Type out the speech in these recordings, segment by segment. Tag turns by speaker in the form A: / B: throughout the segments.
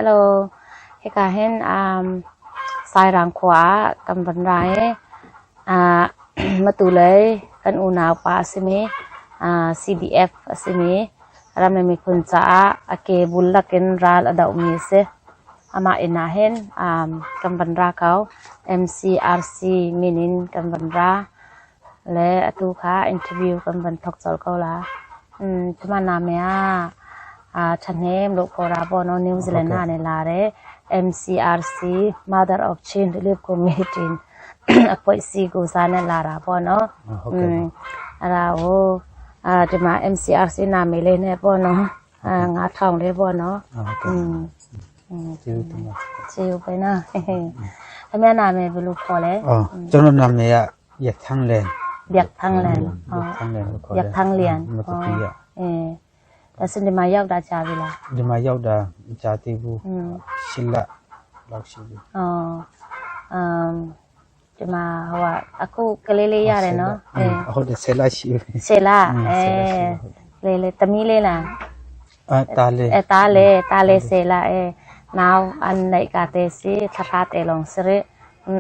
A: Hello. Hika hin Sairang khua ah kan van ra i matu lei kan unau pa a simi CDF a simi ram le miphun caah a ke bul lakin ral a dohmi a si. Amah inn ah hin kan van ra ko. MCRC min in kan van ra. Le atu kha interview kan van thawk colh ko la. Cuma name ah ṭhahnem lu ko ra bo no New Zealand ha ne la re MCRC Mother of Chin Relief Committee apoih si gu sa ne la ra bo no. Ara o tima MCRC name le ne bo no nga thong le bo no. ကျေးပဲနော်အမေနာမည်ဘယ်လိုခေါ်လဲ
B: အော်ကျွန်တော်နာမည်ကရထန်းလန်
A: ရထန်းလန်
B: ရထန်းလန်လို့ခေါ်
A: ရထန်းလန်
B: မတူပီရ
A: အဲဒါဆိုဒီမှာရောက်တာကြာပြီလား
B: ဒီမှာရောက်တာမကြာသေးဘူးရှစ်လလောက်ရှိပြီ
A: အော်အမ်ဒီမှာဟိုကအခုကလေးလေးရတယ်နော်
B: အဲဟုတ်တယ်ဆယ်လရှိပြီ
A: ဆယ်လအဲလေးလေးတမီးလေးလား
B: အဲတားလေး
A: အဲတားလေးတားလေးဆယ်လအဲ now an nei ka te si thla te long sere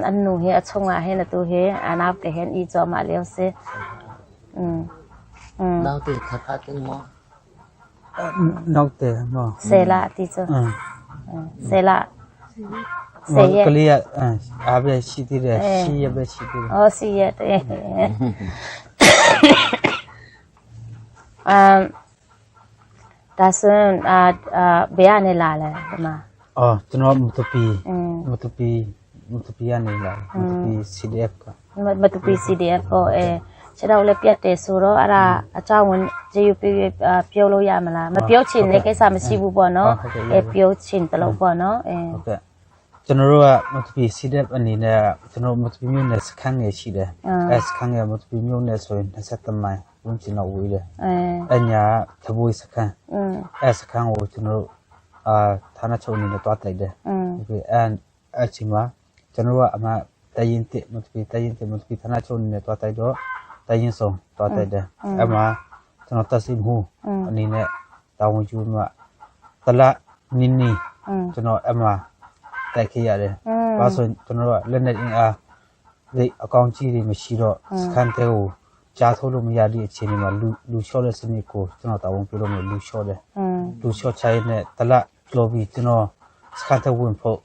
A: an nu hi a chungah hin atu hi anau te hen i cuahmah lio si.
C: Nau te thla te maw?
B: Nau te maw?
A: Sela ti cu. Sela.
B: Se ကလေးကအားပဲရှိသေးတယ်ရှိရပဲရှိသေးတယ်
A: အော်ရှိရတဲ့ အမ်ဒါဆိုရင်အာဘယ်ကနေလာလဲဒီမှာ
B: အော်ကျွန်တော်မတူပီမတူပီမတူပီကနေလာမတူပီ CDF က
A: မတူပီ CDF ပေါ့အဲခြေတော့လည်းပြတ်တယ်ဆိုတော့အဲ့ဒါအကြောင်းဝင်ကြည့်ပြပြောလို့ရမလားမပြောချင်တဲ့ကိစ္စမရှိဘူးပေါ့နော်အဲပြောချင်တလို့ပေါ့နော်အဲ
B: ဟုတ်ကဲ့ကျွန်တော်တို့ကမတူပီ CDF အနေနဲ့ကျွန်တော်မတူပီမြို့နယ်စခန်းငယ်ရှိတယ်အဲစခန်းငယ်မတူပီမြို့နယ်ဆိုရင်23မိုင်ဝန်းကျင်တော့ဝေးတယ်
A: အဲ
B: အညာသဘွေးစခန်းအဲစခန်းကိုကျွန်တော်တို့အာဌာနချုပ်အနေနဲ့တွားတိုက်တယ်ဒီအဲအချိန်မှာကျွန်တော်တို့ကအမတရင်တစ်မတူပီတရင်တစ်မတူပီဌာနချုပ်အနေနဲ့တွားတိုက်တော့တရင်ဆောင်တွားတိုက်တယ်အမှကျွန်တော်တက်စီမှုအနေနဲ့တာဝန်ယူမှတလနီနီကျွန်တော်အမှတိုက်ခဲ့ရတယ်။ဘာလို့ကျွန်တော်တို့လက်နဲ့အင်အားဒီအကောင်ကြီးတွေမရှိတော့စခန်းတဲကိုကြားထိုးလို့မရတဲ့အခြေအနေမှာလူလူလျှော့တဲ့စနစ်ကိုကျွန်တော်တာဝန်ပြုလို့မလူလျှော့တယ်။လူလျှော့ချိုင်းနဲ့တလကျော်ပြီးကျွန်တော်စခန်းတဲဝင်ဖို့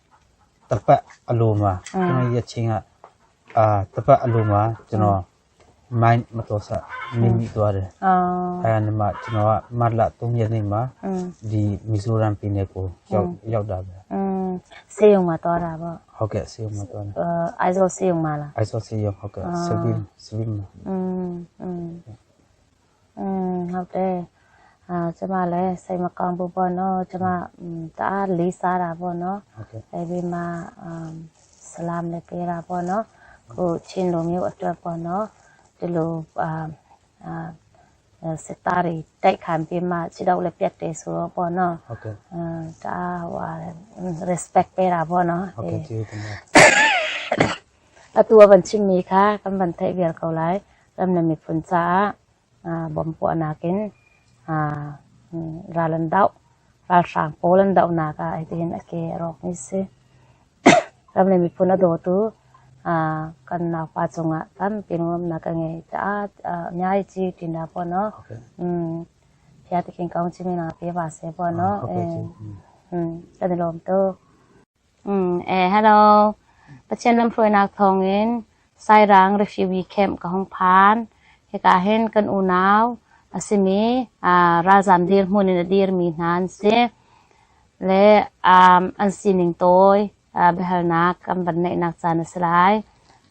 B: တပတ်အလိုမှာကျွန်တော်ရချင်းကအာတပတ်အလိုမှာကျွန်တော်မိုင်းမတော်ဆမိမိသွားတယ်
A: အော်
B: အဲ့ဒါမှကျွန်တော်ကမတ်လ3ရက်နေ့မှာဒီမီဇိုရမ်ပြည်နယ်ကိုရောက်ရောက်တာပဲ
A: อืมစေယုံမှာသွားတာပေါ့
B: ဟုတ်ကဲ့စေယုံမှာသွားတယ်
A: အဲအိုက်ဆိုစေယုံမှာလား
B: အိုက်ဆိုစေယုံဟုတ်ကဲ့ဆဗီလ်ဆဗီလ်မှာ
A: อืมอืมอืมဟုတ်တယ်အာကျမလည်းစိတ်မကောင်းဘူးပေါ့နော်ကျမတအားလေးစားတာပေါ့နော်
B: ဟုတ်ကဲ့
A: အဲဒီမှာဆလာမ်လည်းပေးတာပေါ့နော်ကိုချင်းလိုမျိုးအတွက်ပေါ့နော်ဒီလိုအာအာစစ်သားတွေတိုက်ခံပြီးမှခြေတော့လည်းပြတ်တယ်ဆိုတော့ပေါ့နော်
B: ဟုတ်ကဲ့
A: အဲဒါဟို respect ပေးတာပေါ့နော်
B: ဟုတ်ကဲ့ကျေးဇူးတင်ပါတယ်
A: အတူအပန်ချင်းမီခါကမ်ဘန်ထဲပြကောလိုက်ရမ်နမီဖွန်ချာဘမ်ပွာနာကင်အာရာလန်ဒေါရာရှန်ပိုလန်ဒေါနာကအဲ့ဒီအကေရော့နိစီရမ်နမီဖွန်ဒိုတူအာကန်နာပါချုံကတမ်ပင်ဝမ်နာကငယ်တာအများကြီးတင်တာပေါ့နော်
B: ဟုတ်ကဲ့
A: อืมဖျားတခင်ကောင်းချင်းမနာပေးပါစေပေါ့နော်
B: ဟုတ်ကဲ့ကျေး
A: อืมတန်လုံးတော့อืมအဲ hello ပချင်လမ်ဖရွေနာထုံငင်ဆိုင်ရาง refugee camp ကဟောင်ဖานဟေကဟင်ကန်ဦးနာဝအစမီအာရာဇမ်ဒီရမွန်နဒီရမီနန်စေလေအမ်အန်စီနင်းတိုยအာဘဟလနာကမ်ဘန်နေนักจานสลาย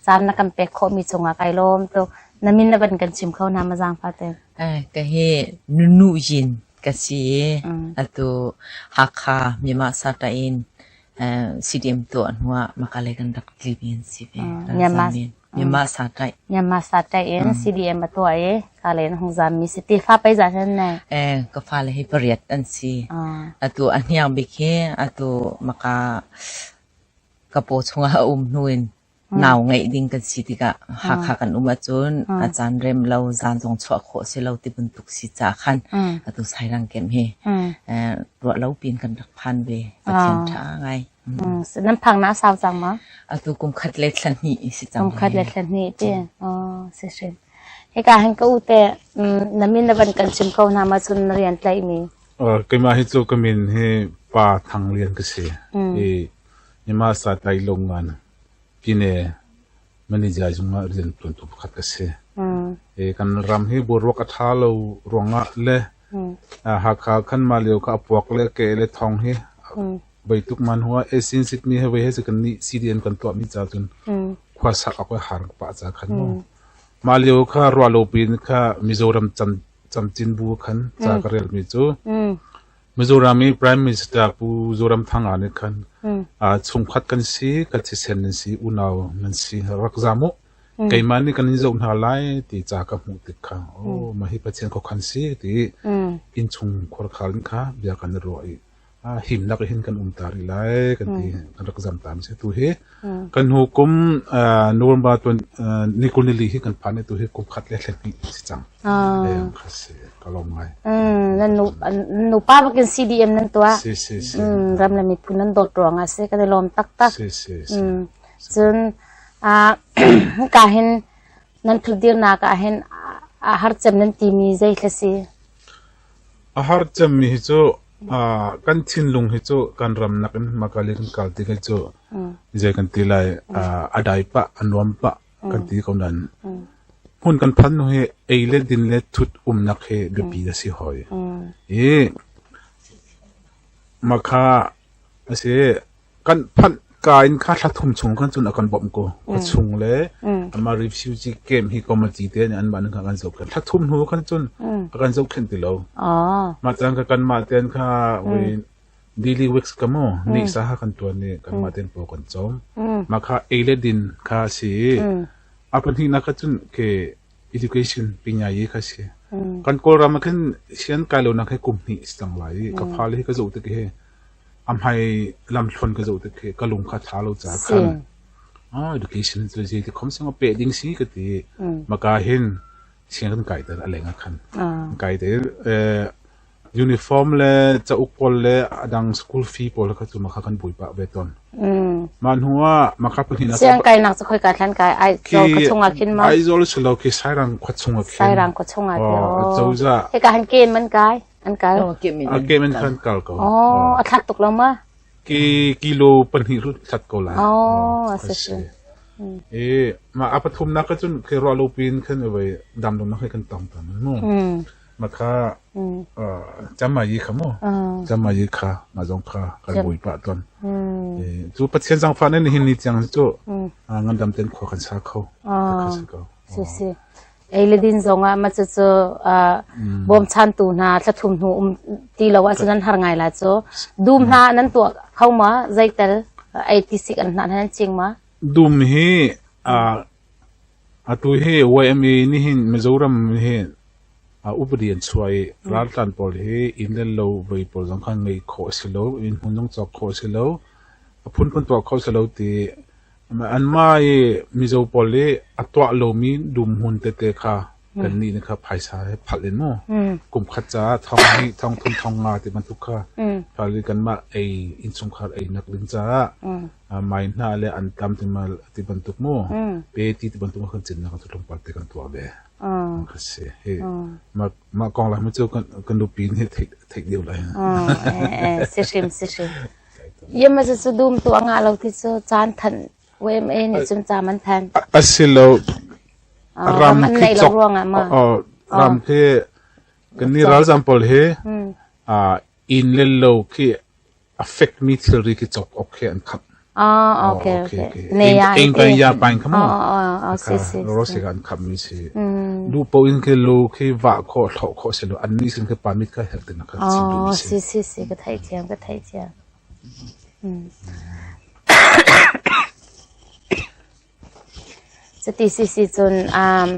A: จานนักกำเป็กโคมีจงอะไกลมตัวนามินละบันกันชิมเข้านามาจางฟาเต
D: အဲကဟေနုနုရင်ကစီအတူဟာခါမြန်မာစာတိုင်အဲစီဒီမ်တော့နွာမကလေကန်ဒက်လီဘင်စီပဲမြန်မာစာတိုင်
A: မြန်မာစာတိုက်ရင် CDM မတော့ရေကလည်းဟိုဇာမီစတီဖာပဲဇာဆန်နေ
D: အဲကဖာလေဟိပရီယတ်အန်စီ
A: အာ
D: အတူအညောင်ဘိခေအတူမကာကပိုချုံအုံနွင် Nau ngeih ding kan si tikah Hakha kan um ahcun a caan rem lo, zaan zong chuah khawh si lo ti bantuk si caah khan atu Sairang camp hi ruah lo piin kan rak phan ve. Pathian ṭha ngai.
A: Nan phang na sau cang ma?
D: Atu kum khat le thla hnih si cang.
A: Kum khat le thla hnih ti. Oh, si hrim. Hika hin ka u te na min na van kan chim ko hna ma cun na rian tlaih mi.
E: Keimah hi cu ka min hi Pa Thang Lian ka si. I Myanmar sa tlai longan pine manager zungah rian tuantu pakhat ka si. Kan ram hi boruak a ṭha lo ruangah le Hakha khan mah lio kha a puak le ke le thong hi beituk man hua esin sitmi he vei he si kan nih CDM kan tuahmi ca cun khua sak awk har pah ca khan mu. Mah lio kha ruah lo pin kha Mizoram camcin bu khan ca ka relmi cu Mizoram i Prime Minister Pu Zoramthanga nih khan chungkhat kan si, ka thisen nan si, unau nan si, rak zam u. Keimah nih kan in zoh hna lai ti ca ka hmuh tik kha, oh, mah hi Pathian khuakhan si ti innchung khuarkhal in kha bia kan i ruah i himnak hin kan um ta rih lai kan ti kan rak zam ta mi si. Tu hi kan hnu kum November ni kul ni li hi kan phan i tu hi kum khat le thla hnih si cang. Kha si ka lawm ngai.
A: Nan nu nupa bakin CDM nan tuah.
E: Si si si.
A: Ram le miphun nan dawt ruang ah si kan i lawm taktak.
E: Si si si.
A: Cun ka hin nan thutdirnak ah hin a har cem nan timi zei thla si?
E: A har cemmi hi cu kan thinlung hi cu kan ram nakin Makali kan kal ti hi cu zei kan ti lai a dai pah a nuam pah kan ti ko nain hmun kan phan hnu hi ei le din le thut umnak hi biapi a si hoi. I makha a si kan phanh ka in kha thla thum chung kan cun a kan bawmh ko. Khua chung le ama refugee camp hi committee te nih anmah nih khan kan zohkhenh. Thla thum hnu khan cun a kan zohkhenh ti lo. Mah caan kha kanmah ten kha daily weeks ka mu ni sa ha kan tuan i kanmah ten paw kan cawm. Mah kha ei le din kha a si i a pahnihnak kha cun ke education pinya-yi kha si. Kan Kawlram ah khin sian kai lonak hi kum hnih si cang lai i ka fale hi ka zoh tik hi a hmai lamthluan ka zoh tik hi ka lung kha ṭha lo caah khan education cu zei ti khom sing pe ding si ka ti. Maka hin siang kan kai ter a leng ah khan kai te Uniform le cauk pawl le a dang school fee pawl kha cu makha kan bui pah ve tawn. Mah hnu ah makha pahnih nak
A: Siang kainak cu khoi ka thlan kai Aizawl khua chung ah khin ma?
E: Aizawl si lo khi Sairang khua chung ah khin.
A: Sairang khua chung ah ti.
E: Oh, cozah.
A: Hika han ken man kai an kal.
E: A kem in kan kal ko.
A: Oh, a thlat tuk lo ma?
E: Ki kilo pahnih rut thlat ko lai.
A: Oh, a si si.
E: E ma a pathum nak cun khi ruah lo pin khan vai dam lo nak kan tong tam mu. Makha camayi kha mu camayi kha ma zong kha kan bui pah ton cu Pathian zangfah ne nihin ni tiang cu ngandam ten khua kan sa kho kha si ko.
A: Si si ei le din zong ah ma cu cu bawmchan tu hna thlathum hnu um ti lo ah cun nan har ngai la cu dum hna nan tuah kho ma zeitel ei ti sik an hna nan ching ma?
E: Dum hi Atu hi YMA nih hin Mizoram hi upadi an chuah i raltlan pawl hi inn le lo vei pawl zong kha ngeih khawh a si lo, inn hmun zong cawk khawh a si lo, a phunphun tuah khawh a si lo ti anmah i Mizo pawl i a tuah lomi dum hmun tete kha kannih nih kha phaisa he phalh in mu kum khat caah thong hnih, thong thum, thong nga ti bantuk kha phalh i kanmah ei innchungkhar einak ding caah mai hna le antam ti bantuk mu pe ti ti bantuk kan cinnak cu tlawmpal te kan tuah ve kha si hi mah kong la cu kan nupi nih theih deuh lai.
A: Si hrim si hrim yem a cu dum tu anga lo ti cu caan than YMA nih cun ca man than
E: asilo ram
A: khi
E: chok ram khi kan ni ralzam pawl hi inn le lo khi a fekmi thilri khi cawk awk khi an khap.
A: Ah, okay, okay.
E: Eng kan ya pain kha mu.
A: Ah, si si.
E: Ro si kan khap mi si. Du po in khi lo khi va kho thlo kho si lo an ni sin khi permit kha herh tin kha chim du
A: si. Si si si ka thai thiam ka thai thiam. Cuti si si cun um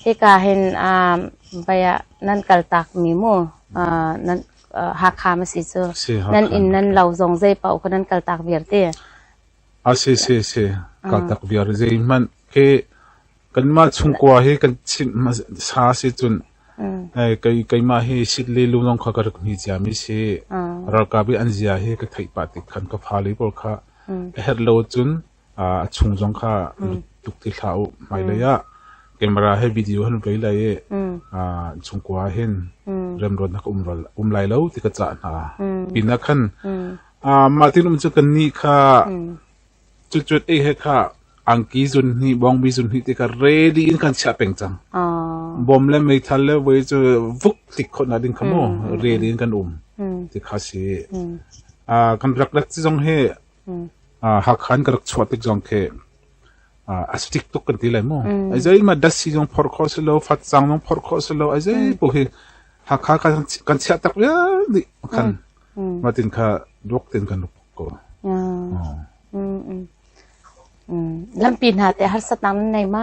A: hika hin um vei ah nan kaltakmi mu nan Hakha ma si cu nan inn nan lo zong zei paoh kha nan kaltak vialte.
E: A si si si kaltak viar zeihmanh khi kanmah chungkua hi kan chim sa si cun keimah hi sit le lu zong kha ka rak hmi ciami si. Ralkap i an zia hi ka theih pah tik khan ka fale pawl kha a herh lo cun a chung zong kha lut tuk ti hlah u. Hmailei ah camera he video han vei lai i chungkua hin remruatnak um lai lo ti ka cah hna. Pinah khan mah tin um cu kannih kha cucut ei he kha angki zun hnih bawngbi zun hnih ti kha ready in kan chiah peng cang. Bom le meithal le voi cu vuk tlik khawh na ding kha mu ready in kan um ti kha si. Kan rak rat zong hi Hakha in ka rak chuah tik zong khi a stick tuk kan ti lai mu. Ai zei ma dasi zong phor khawh si lo, facang zong phor khawh si lo, ai zei po hi Hakha kan chiah tak vial dih khan matin kha duak tin kan rak ko.
A: Lampi hna te harsatnak nan nei ma?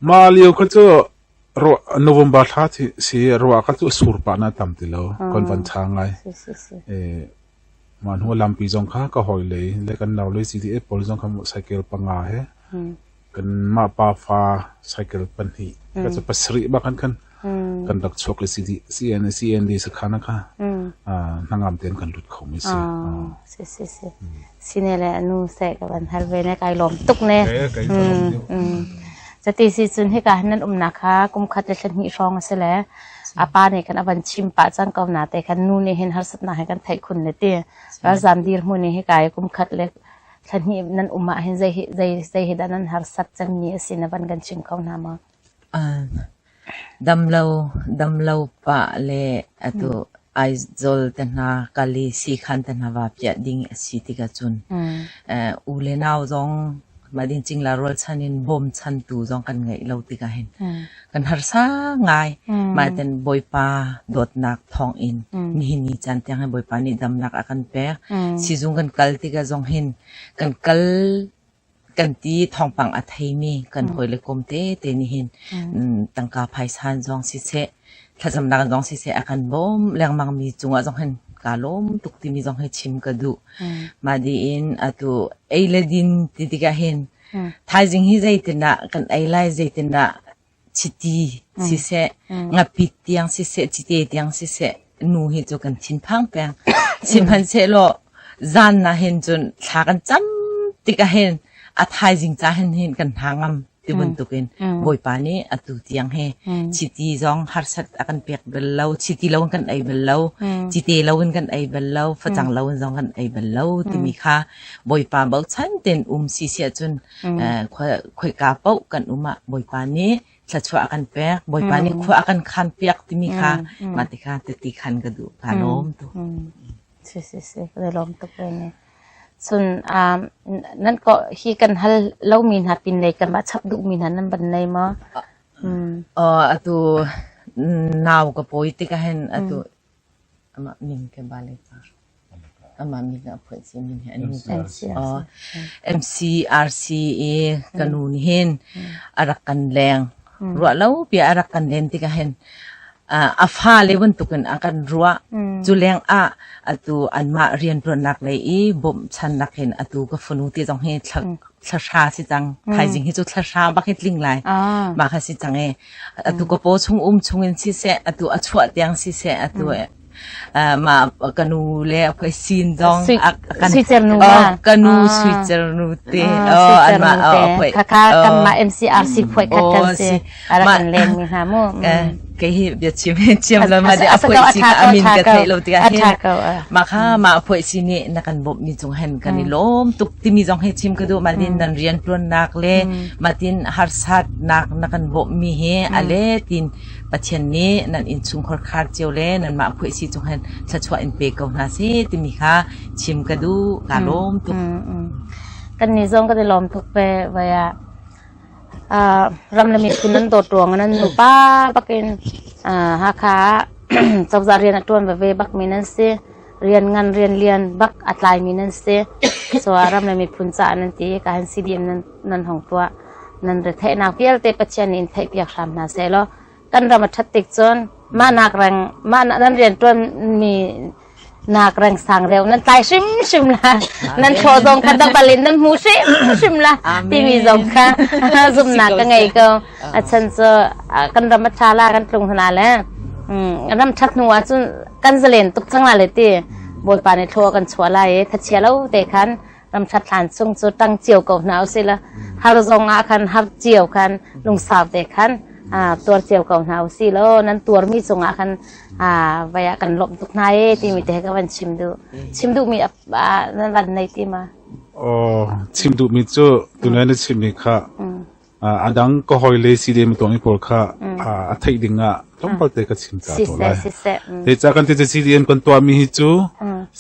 E: Ma lio kha cu November thla si ruah kha cu sur pah na tam ti lo kon van tha ngai. Mah hnu ah lampi zong kha ka hawile le kan naule CDF pawl zong kha cycle panga he kanmah pafa cycle pahnih ka cu pasarih bak khan kan rak chuak i CD CN CND sakhan ah kha hnangam tein kan lut kho mi si.
A: Si si si. Sine le anu seh ka van hal ve ne kai lawm tuk ne. Cati si cun hika hin nan umnak kha kum khat le thla hnih hrawng a si le a pa nih khan a van chim pah cang ko na te khan nu nih hin harsatnak he kan theih khun le ti ralzam dirhmun i hika i kum khat le thla hnih nan um ah hin zei zei zei hi dah nan harsat cemmi a si na van kan chim kho hna maw?
D: Damlo damlo pah le atu Aizawl te hna kal i siikhan te hna va piah ding a si tikah cun u le nau zong mah ding cingla rualchan in bawmchantu zong kan ngeih lo tikah hin kan harsa ngai. Mah ten Bawipa dawtnak thawng in nihin ni caan tiang hin Bawipa nih damnak a kan pek. Sizung kan kal tikah zong hin kan kal kan ti thawngpang a theimi kan hawile kom tete nih hin tangka phaisan zong siseh thlacamnak zong siseh a kan bawm lengmang mi cungah zong hin kaa lawm tuk timi zong hi chim ka duh. Mah diin atu ei le din ti tikah hin thaizing hi zeitindah kan ei lai zeitindah chiti siseh ngapit tiang siseh cite tiang siseh nu hi cu kan thinphang peng. Sihmanhsehlaw zan na hin cun thla kan cam tikah hin a thaizing ca hin hin kan hna ngam ti bantukin Bawipa nih atu tiang hi chiti zong harsat a kan pek bal lo, chiti lo in kan ei bal lo, cite lo in kan ei bal lo, facang lo in zong kan ei bal lo timi kha Bawipa bochan ten um si siah cun khoika paoh kan um ah Bawipa nih thluachuah a kan pek, Bawipa nih khua a kan khan piak timi kha mah ti kha titi khan ka duh ka lawm tuk.
A: Si si si ka lawm tuk ve ne. Cun nan ko hi kan hal lomi hna pin lei kan mah chap duhmi hna nan ban nei maw?
D: Atu nau ka pawi tikah hin atu amah min ke bale ta. Amah min a phuah si min hi an MCRC i ka nu nih hin a rak kan leng. Ruah lo bia a rak kan len tikah hin a fale bantukin a kan ruah. Cu leng ah atu anmah rianṭuannak lei i bawmhchannak hin atu ka fanu te zong hi thla hra si cang. Thaizing hi cu thla hra bak hi tling lai. Mah kha si cang i atu ka paw chung um chungin siseh, atu a chuah tiang siseh, atu mah ka nu le a sin zong
A: kan nu
D: ka nu sui nu te
A: anmah khakha kanmah MCRC phuai khat kan si a rak kan leng mi hna mu
D: kei hi bia chim chiam lo ma de a phuai si ka amin ka thei lo tikah hin mah kha mah phuai si nih na kan bawmh mi cung hen kan i lawm tuk timi zong hi chim ka duh ma din nan rian tuannak le ma tin harsat nak na kan bawmh mi hi ale tin Pathian nih nan innchungkhar khar cio le nanmah phuai si cung hin thluachuah in pe ko hna seh timi kha chim ka duh. Kaa lawm tuk.
A: Kannih zong kan i lawm tuk ve. Vai ah ram le miphun nan dawt ruang ah nan nupa bakin Hakha ah cozah rian a ṭuan veve bakmi nan si. Rian ngan rian lian bak a tlaimi nan si. So ram le miphun caah nan ti i ka hin CDM nan nan hong tuah. Nan retheihnak vialte Pathian nih in theihpiak hram hna seh law kan ram a ṭhat tik cun mah nak reng mah nan rianṭuanmi Nak reng sang reu nan tlai hrimhrim la. Nan thlaw zong kha double in nan hmu hrimhrim la timi zong kha zumnak ka ngei ko. A chan cu kan ram a ṭha la kan tlung hna le ram ṭhat hnu ah cun kan zalen tuk cang la le ti Bawipa nih thlaw kan chuah lai i thachia lo te khan ram ṭhat hlan chung cu ṭang cio ko hna usih la har zong ah khan har cio khan lungsau te khan tuar cio ko hna usih law nan tuarmi cungah khan vai ah kan lawmh tuk hna e timi te ka van chim duh chim duhmi nan van nei ti ma?
E: Oh, chim duhmi cu tunai na chimmi kha a dang ka hawile CDM tuahmi pawl kha a theih ding ah tlawmpal te ka chim ta to lai. Te ca kan ti CDM kan tuahmi hi cu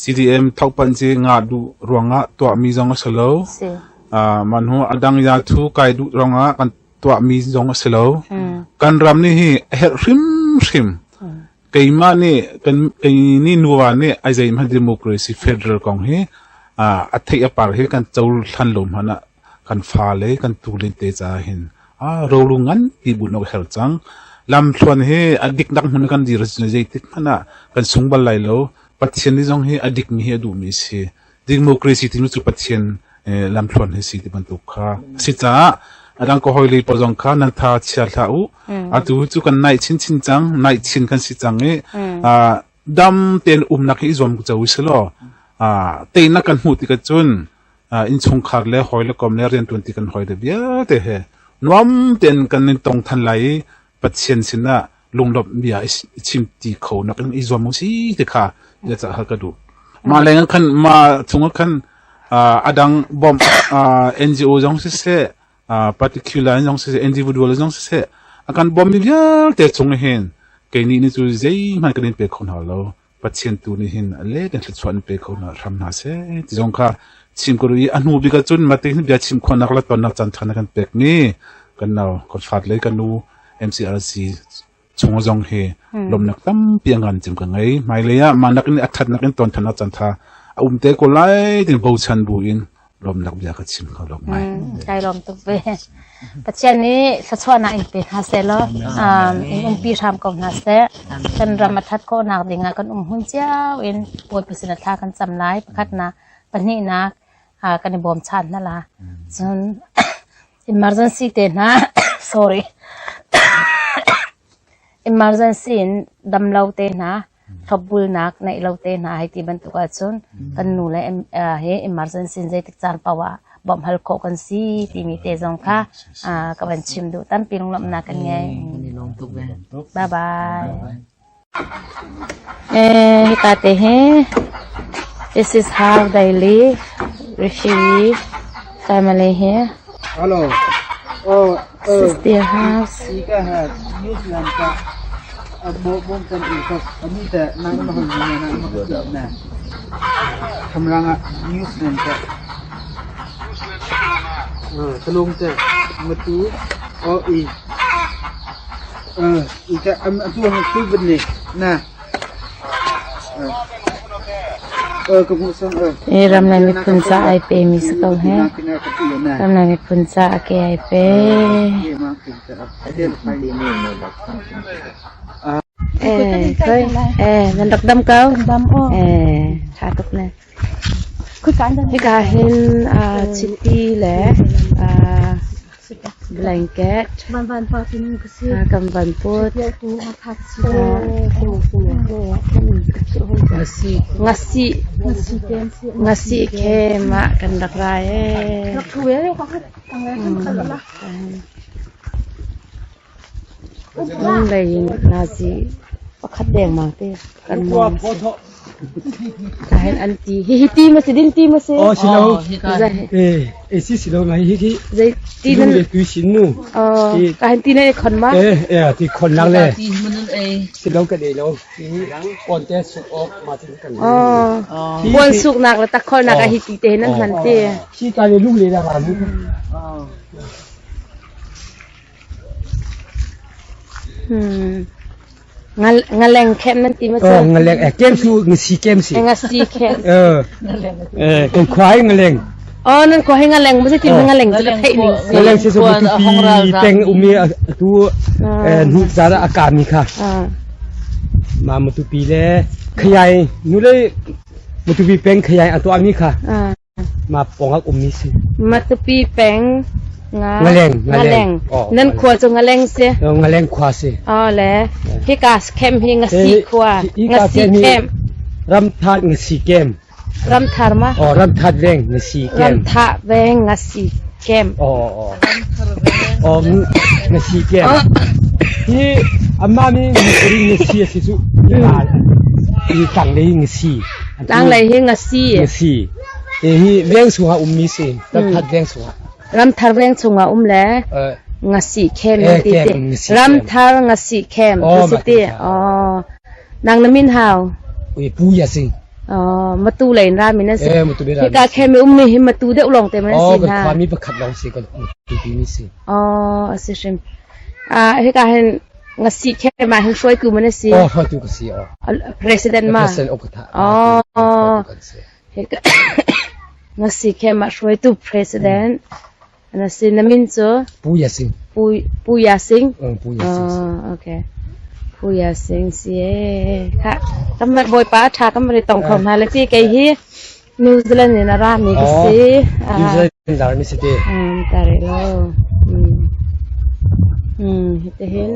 E: CDM thokpan ci nga duh ruangah tuahmi zong a si lo. Man hu a dang ya thu kai duh ruangah kan tuahmi zong a si lo. Kan ram nih hi a herh hrimhrim. Keimah nih kan kei nih nuva nih ai zeihmanh democracy federal kong hi a theih a par hi kan cohlan lo hmanh ah kan fale kan tule te caah hin rolu nganpi bunh awk a herh cang. Lamthluan hi a diknak hmun kan dir zeitik hmanh ah kan sung bal lai lo. Pathian nih zong hi a dikmi hi a duhmi a si. Democracy timi cu Pathian lamthluan hi si ti bantuk kha a si caah a dang ka hawile pawl zong kha nan tha chia hlah u. Atu cu kan naih chinchin cang, naih chin kan si cang i dam tein umnak hi i zuam co u sih law teinak kan hmuh tikah cun innchungkhar le hawi le kom le rianṭuanti kan hawi le vialte he nuam tein kan in tong than lai i Pathian sinah lunglawmh bia i chim ti kho nak in i zuam u si ti kha bia cah ka duh. Mah leng khan mah chung khan a dang bawmh NGO zong siseh particular zong siseh individual zong siseh a kan bawmmi vialte chung hin kei nih ni cu zeihmanh kan in pe kho hna lo. Pathian tu nih hin a let in thluachuah in pe kho hna hram hna seh ti zong kha chim ko i a hnu bik ahcun mate hin bia chim khawhnak le tonnak caan ṭha na kan pek mi kan nau kan fat le kan nu MCRC chung zong hi lawmnak tampi a ngan cim ka ngei hmailei ah mah nak in a thatnak in ton thannak caan tha a um te ko lai tin bochan bu in lawmnak bia ka chim kho lo ngai.
A: Kai lawm tuk ve. Pathian nih thluachuahnak in pe hna seh law in umpi hram ko hna seh. Kan ram a that khawhnak dingah kan um hmun cio in Bawipa sin ah thla kan cam lai. Pakhatnak, pahnihnak kan i bawmchan hna la. Cun emergency te hna sorry emergency in damlo te hna thlopbulnak neih lo te hna hei ti bantuk ahcun kan nu le hi emergency in zeitik caan paoh ah bawmh hal khawh kan si timi te zong kha ka van chim duh. Tampi lunglawmhnak kan ngei. Bye bye. Hika te hi this is how they live refugee family here.
C: Hello. Oh,
A: This is their house. Hi ram le miphun ca ai pemi si ko hi. Ram le miphun ca a ke ai pe. Eh, khoi. Eh, nan rak dam ko? Eh, tha tuk ne. Hika hin chiti le blanket kan van put. Ngasi khe mah kan rak rai ee. Lei in nazi pakhat dengmang te kan mong si. Kahin an ti. Hihi ti ma si din ti ma si?
F: Oh, si lo. Eh, eh si si lo mai hi hi.
A: Zei ti nan
F: le tu sin mu.
A: Oh, kahin ti ne khon ma?
F: Eh, eh ti khon nak le. Si lo ka de lo. Pon te suk ok ma tin kan.
A: Oh. Puan suk nak le tak khol nak a hi ti te nan hman ti.
F: Khi ka le lung le la ra mu.
A: Ngaleng khem nan ti ma cu?
F: Ngaleng eh kem su ngasi kem si.
A: Ngasi khem.
F: Eh eh kan khwai ngaleng.
A: Oh nan khwai ngaleng ma si ti ngaleng cu ka theih ning si.
F: Ngaleng si so tu pi teng umi tu nu zara akami kha. Ma mu tu pi le khayai nu le. Matupi peng khayai a tuahmi kha ma pongak ummi si.
A: Matupi peng nga
F: Ngaleng
A: Ngaleng. Nan khua cu Ngaleng si.
F: Ngaleng khua si.
A: Oh le hika camp hi Ngasi khua. Ngasi camp.
F: Ramthat Ngasi camp.
A: Ramthar ma?
F: Oh Ramthat veng Ngasi camp.
A: Ramtha veng Ngasi camp.
F: Oh oh. Oh Ngasi camp. Hi amma mi Ngasi si cu. Hi tang lei Ngasi.
A: Tlanglei hi ngasi.
F: Ngasi. Hi veng chungah ummi si. Ramthar veng chungah.
A: Ramthar veng chungah um le ngasi khem ti ti. Ramthar ngasi khem ti ti. Oh. Nang na min hau.
F: Ui pu ya sing.
A: Oh, matu lei ra min na si.
F: Eh, matu
A: ra. Hika khem um mi hi matu deuh long te man si
F: na. Oh, kan khuami pakhat long si kan tu pi mi si.
A: Oh, asi hrim. Ah, hika hin Ngasi khe ma hin hruaitu man si.
F: Oh, hruaitu ka si. Oh.
A: President ma.
F: President okatha.
A: Oh. Ngasi khe ma hruaitu president. Na si na min cu?
F: Pu Ya Sing.
A: Pu Pu Ya Sing.
F: Pu Ya Sing.
A: Oh, okay. Pu Ya Sing si e. Kha kam bawipa tha kam ri tong khom ha le ti kei hi New Zealand in a rami ka si.
F: New Zealand la rami si te.
A: Tare lo. Hitihin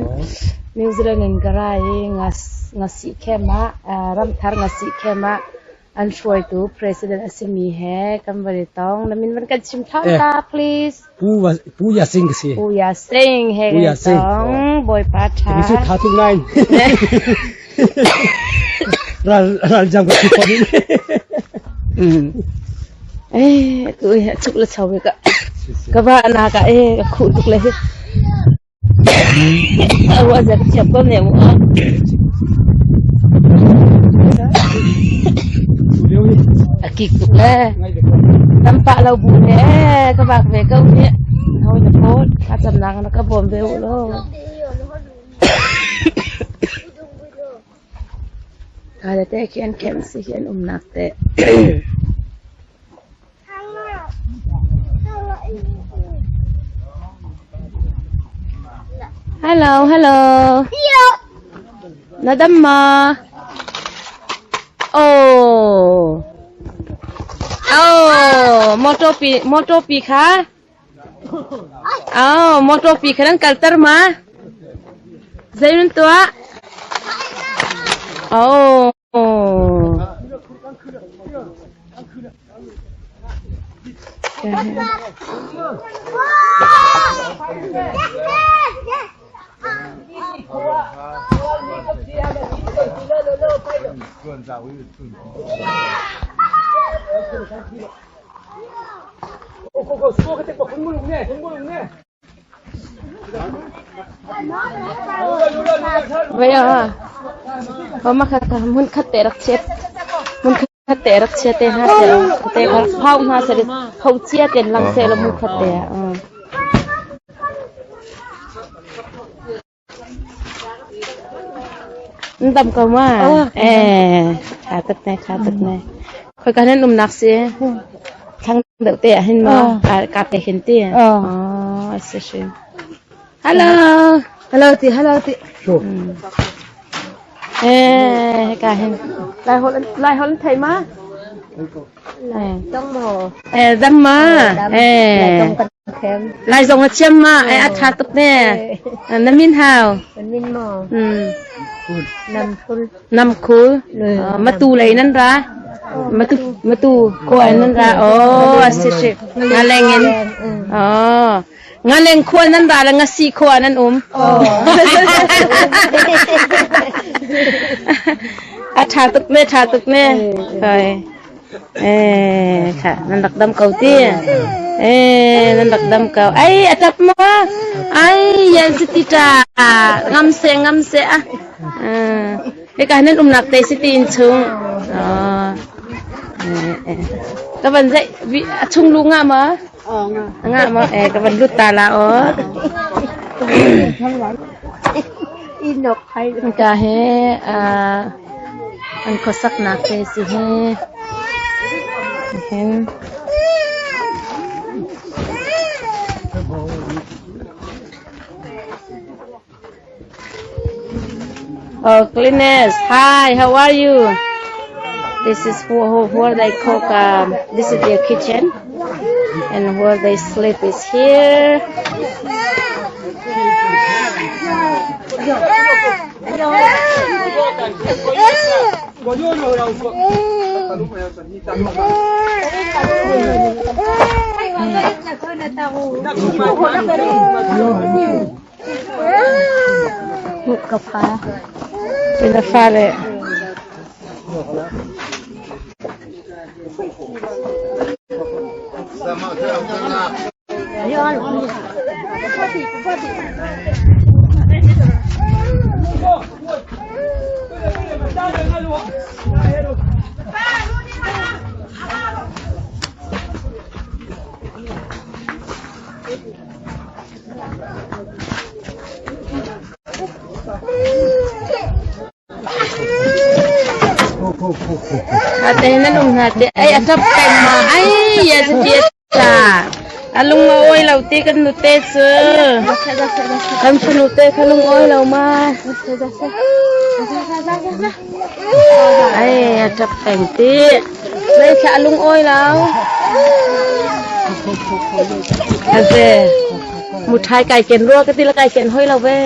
A: New Zealand in ka ra i ngasi khem ah ramthar ngasi khem ah an hruaitu president a simi he kan van i tong. Na min van kan chim than ta please.
F: Pu Ya Sing ka si.
A: Pu Ya Sing he kan tong. Bawipa tha.
F: Mi su tha tuk nai. Ral ral jam ka thi khom.
A: Eh, tu he chuk la chau ka. Ka va na ka eh ka khu tuk le hi. Awa za ka chap ko ne mu. A kik tuk le. Tampa lo bu ne ka bak ve ko ni. Hoi na phot. A cham nak na ka bom ve u lo. Te khi an khem si hi an umnak te. Hello, hello. Na dam ma? Oh. Oh, motor pi motor pi kha. Oh, motor pi kha nan kalter ma? Zei nan tuah? Oh. Vậy à? Có mà khát mun khát te rak chet. Mun khát te rak chet te ha se te phau ha se phau chia ten lang se la mun khat te. Dam ko ma? Eh, tha tuk ne, tha tuk ne. Khoi ka nan umnak si? Thlang deuh te ah hin ma? Ka te hin ti. Oh, si si. Hello.
G: Hello ti, hello ti.
A: Eh, ka hin. Lai hol lai hol thei ma?
G: Dong mo.
A: Eh, dam ma? Eh. Lai zong a thiam ma? Eh, a tha tuk ne. Na min hau?
G: Min mo. Nam khul.
A: Nam khul. Matu lei nan ra? Matu matu ko nan ra. Oh, si si. Nga leng in. Oh. Nga leng khua nan ra la nga si khua nan um. A tha tuk ne, tha tuk ne. Khoi. Eh, kha nan rak dam ko ti. Eh, nan rak dam ko. Ai, a tap ma. Ai, yan si ti ta. Ngam se, ngam se ah. Hika nan umnak te si ti in chung. Oh. Eh, eh. Ka van zai a chung lu nga ma? Nga ma? Eh, ka van lut ta la o.
G: Inok hai.
A: Ka he an khuasaknak te si hi. Hin. Oh, Glynis, hi, how are you? This is where they cook. This is their kitchen, and where they sleep is here. Na fale. Ate na lung na te ai a tap peng ma ai ya ti ta a lung a oi lo ti kan nu te cu kan fanu te kha lung oi lo ma ai a tap peng ti zei thla a lung oi lo aze muthai kai ken rua ka ti la kai ken hoi lo ve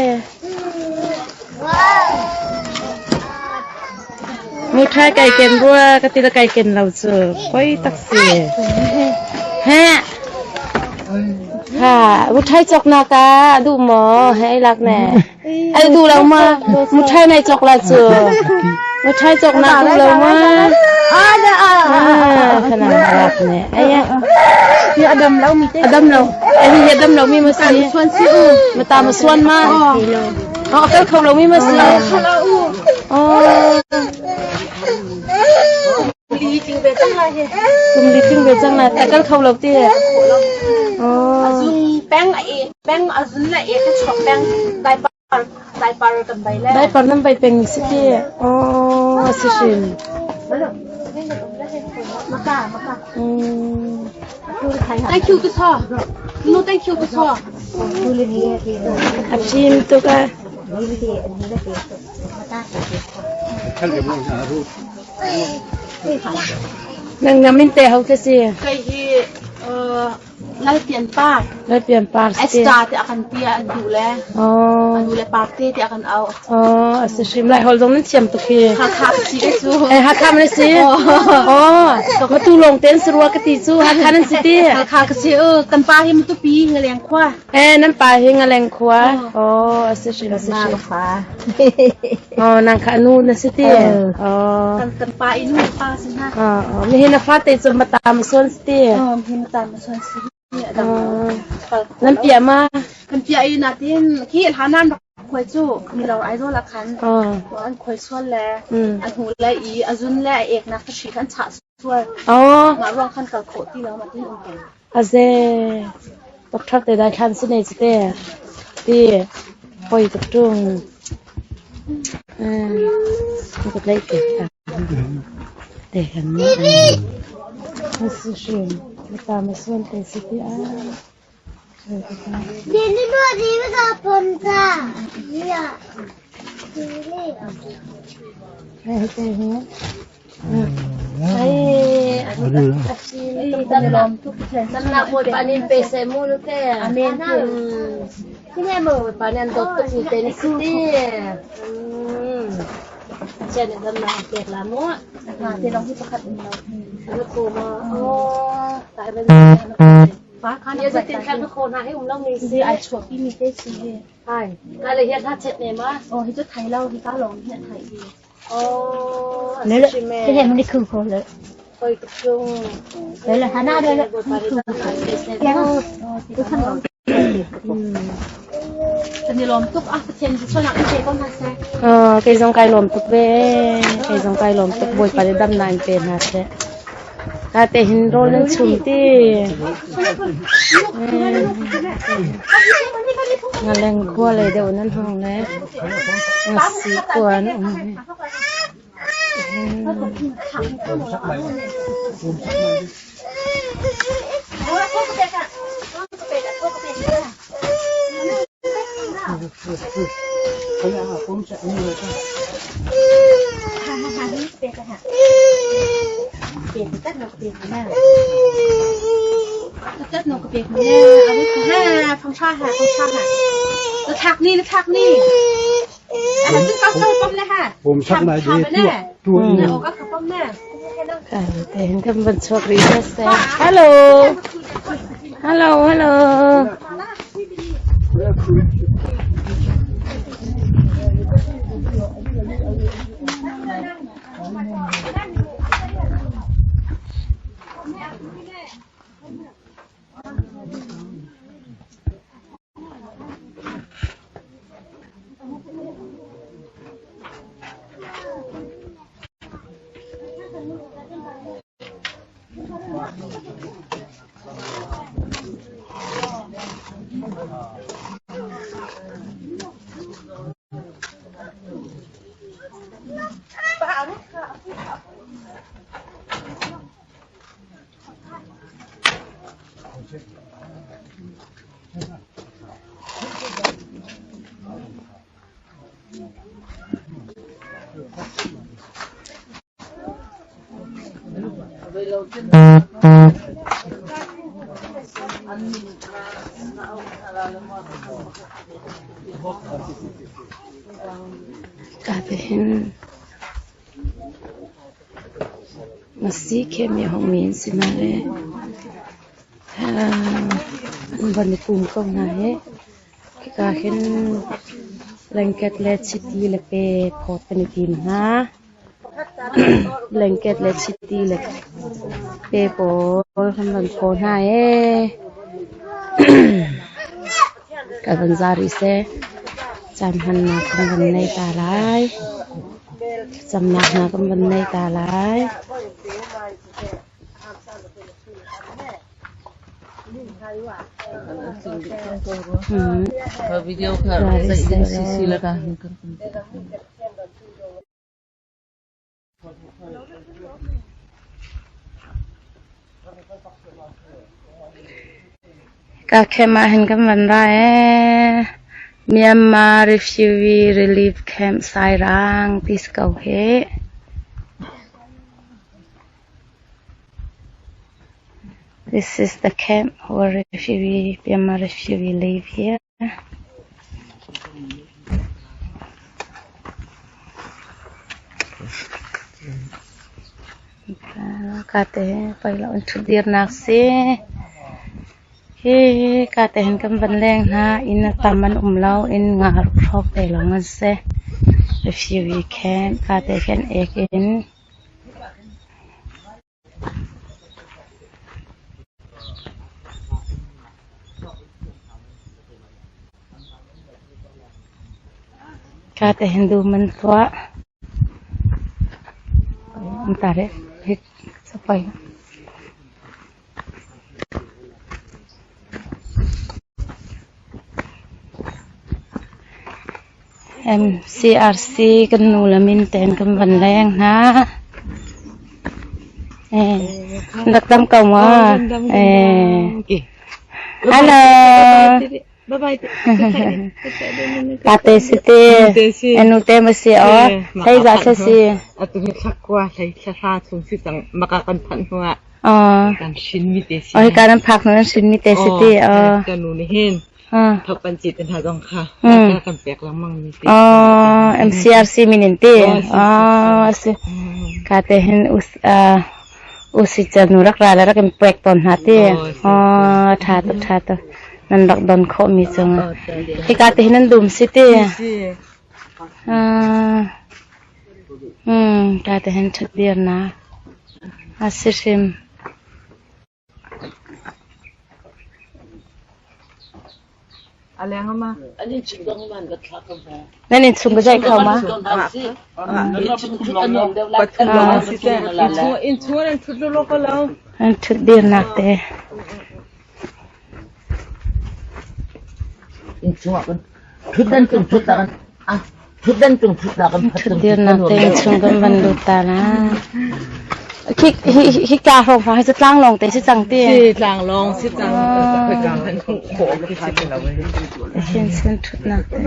A: Muṭhai kai ken rua ka ti le kai ken lo cu poi tak si. Heh. Ha, muṭhai cawknak ah a duh maw? Hei lak ne. Ai duh lo ma? Muṭhai nai cawk la cu. Muṭhai cawknak duh lo ma? Ah, kana lak ne. Ai
G: Hi a dam lo mi te.
A: A dam lo. Ai hi a dam lo mi ma si.
G: Suan si u.
A: Ma ta ma suan ma. Oh, kal kho lo mi ma si. Oh.
G: Li ting ve cang lai he.
A: Kum li ting ve cang lai. Ta kal kho lo ti. Oh.
G: Azun peng a e peng azun la e ka chok peng dai par dai par kan bai le.
A: Dai par nan bai peng si ti. Oh, si shin.
G: Maka maka. Thank you to saw. No thank you to saw.
A: A fim tuk a. Nang na min te ho te si.
G: Kai hi Lalpian par.
A: Lalpian par si.
G: Extra te akan tia an duh le.
A: Oh.
G: An duh le parte te akan au.
A: Oh, a si hrim lai hol zong nan thiam tuk hi.
G: Hakha si ke cu.
A: Eh, Hakha man si. Oh, matu long ten sarua ka ti cu Hakha nan si ti.
G: Hakha ka si u kan pa hi matu pi ngaleng khua.
A: Eh, nan pa hi ngaleng khua. Oh, a si hrim a si hrim. Oh, nang kha nu na si ti. Oh.
G: Kan kan pa i nu pa si na.
A: Oh, mi hi na fa te cu mata ma suan si ti.
G: Oh, mi mata ma suan si.
A: Nan pia ma?
G: Kan pia i natin khi hanan rak khuai cu milo Aizawl ah khan an khuai sual le an hu le i azun le a ek nak ka hri kan chah sual. Mah ruang khan kal khawh ti lo ma tin um peng.
A: Aze doctor te dai thlan si nei te ti poi tuk tung. Ka tlai ke te kan ni. Si hrim ta ma suan te si ti a. Kei zong kai lawm tuk ve. Kei zong kai lawm tuk. Bawipa nih damnak in pe hna seh. Ate hin rawl nan chum ti. Ngaleng khua lei deuh nan hong le. Ngasi khua an um. Kan van chuak rih seh. Hello. Hello, hello. Ka te hin Ngasi khem i hongmi an si hna le an van i pum ko hna i khika hin blanket le chiti le pe phawt kan i tim hna. Blanket le chiti le pe pawl kan van phaw hna i ka van za rih seh. Caan hmannak kan van nei ta lai. Thlacamnak hna kan van nei ta lai. Ka camp ah hin kan van ra ee. Myanmar Refugee Relief Camp Sairang ti si ko hih. This is the camp where refugee, Myanmar refugee live here. Kate pei lo an ṭhutdirnak si. Hi kate hin kan van leng hna. Inn a tam an um lo. Inn nga hrawk te lawng an si. Refugee camp kate khin ek in. Kate Hindu man tuah. Tare hik sapai. MCRC kan nu le min tein kan van leng hna. Eh, rak dam ko ma? Eh. Hello. Pate si te. Anu te ma si o. Hlei za thla si.
D: Atu hi thla kua hlei thla hra chung si cang maka kan phanh hnu ah. Kan hrin mi te si.
A: Oi kan phak hnu kan hrin mi te si ti.
D: Kan nu nih hin Thokpan ci te hna zong kha kan pek lengmang mi
A: ti. MCRC min in ti. Si. Ka te hin us usi cha nu rak ra le rak in pek ton hna ti. Tha tuk tha tuk. Nan rak don khawh mi cung. Hi ka te hin nan dum si ti. Ka te hin that dir na. A si hrim. Nan innchung ka zaih kho ma? An ṭhut dirnak te. Ṭhut dirnak te innchung kan van lut ta na. Khi hi hi ka hrawng hrawng hi cu tlang lawng te si cang ti.
D: Si tlang lawng si cang. Khoi ka han khawh khi si ti lo.
A: Hin sin thutnak te.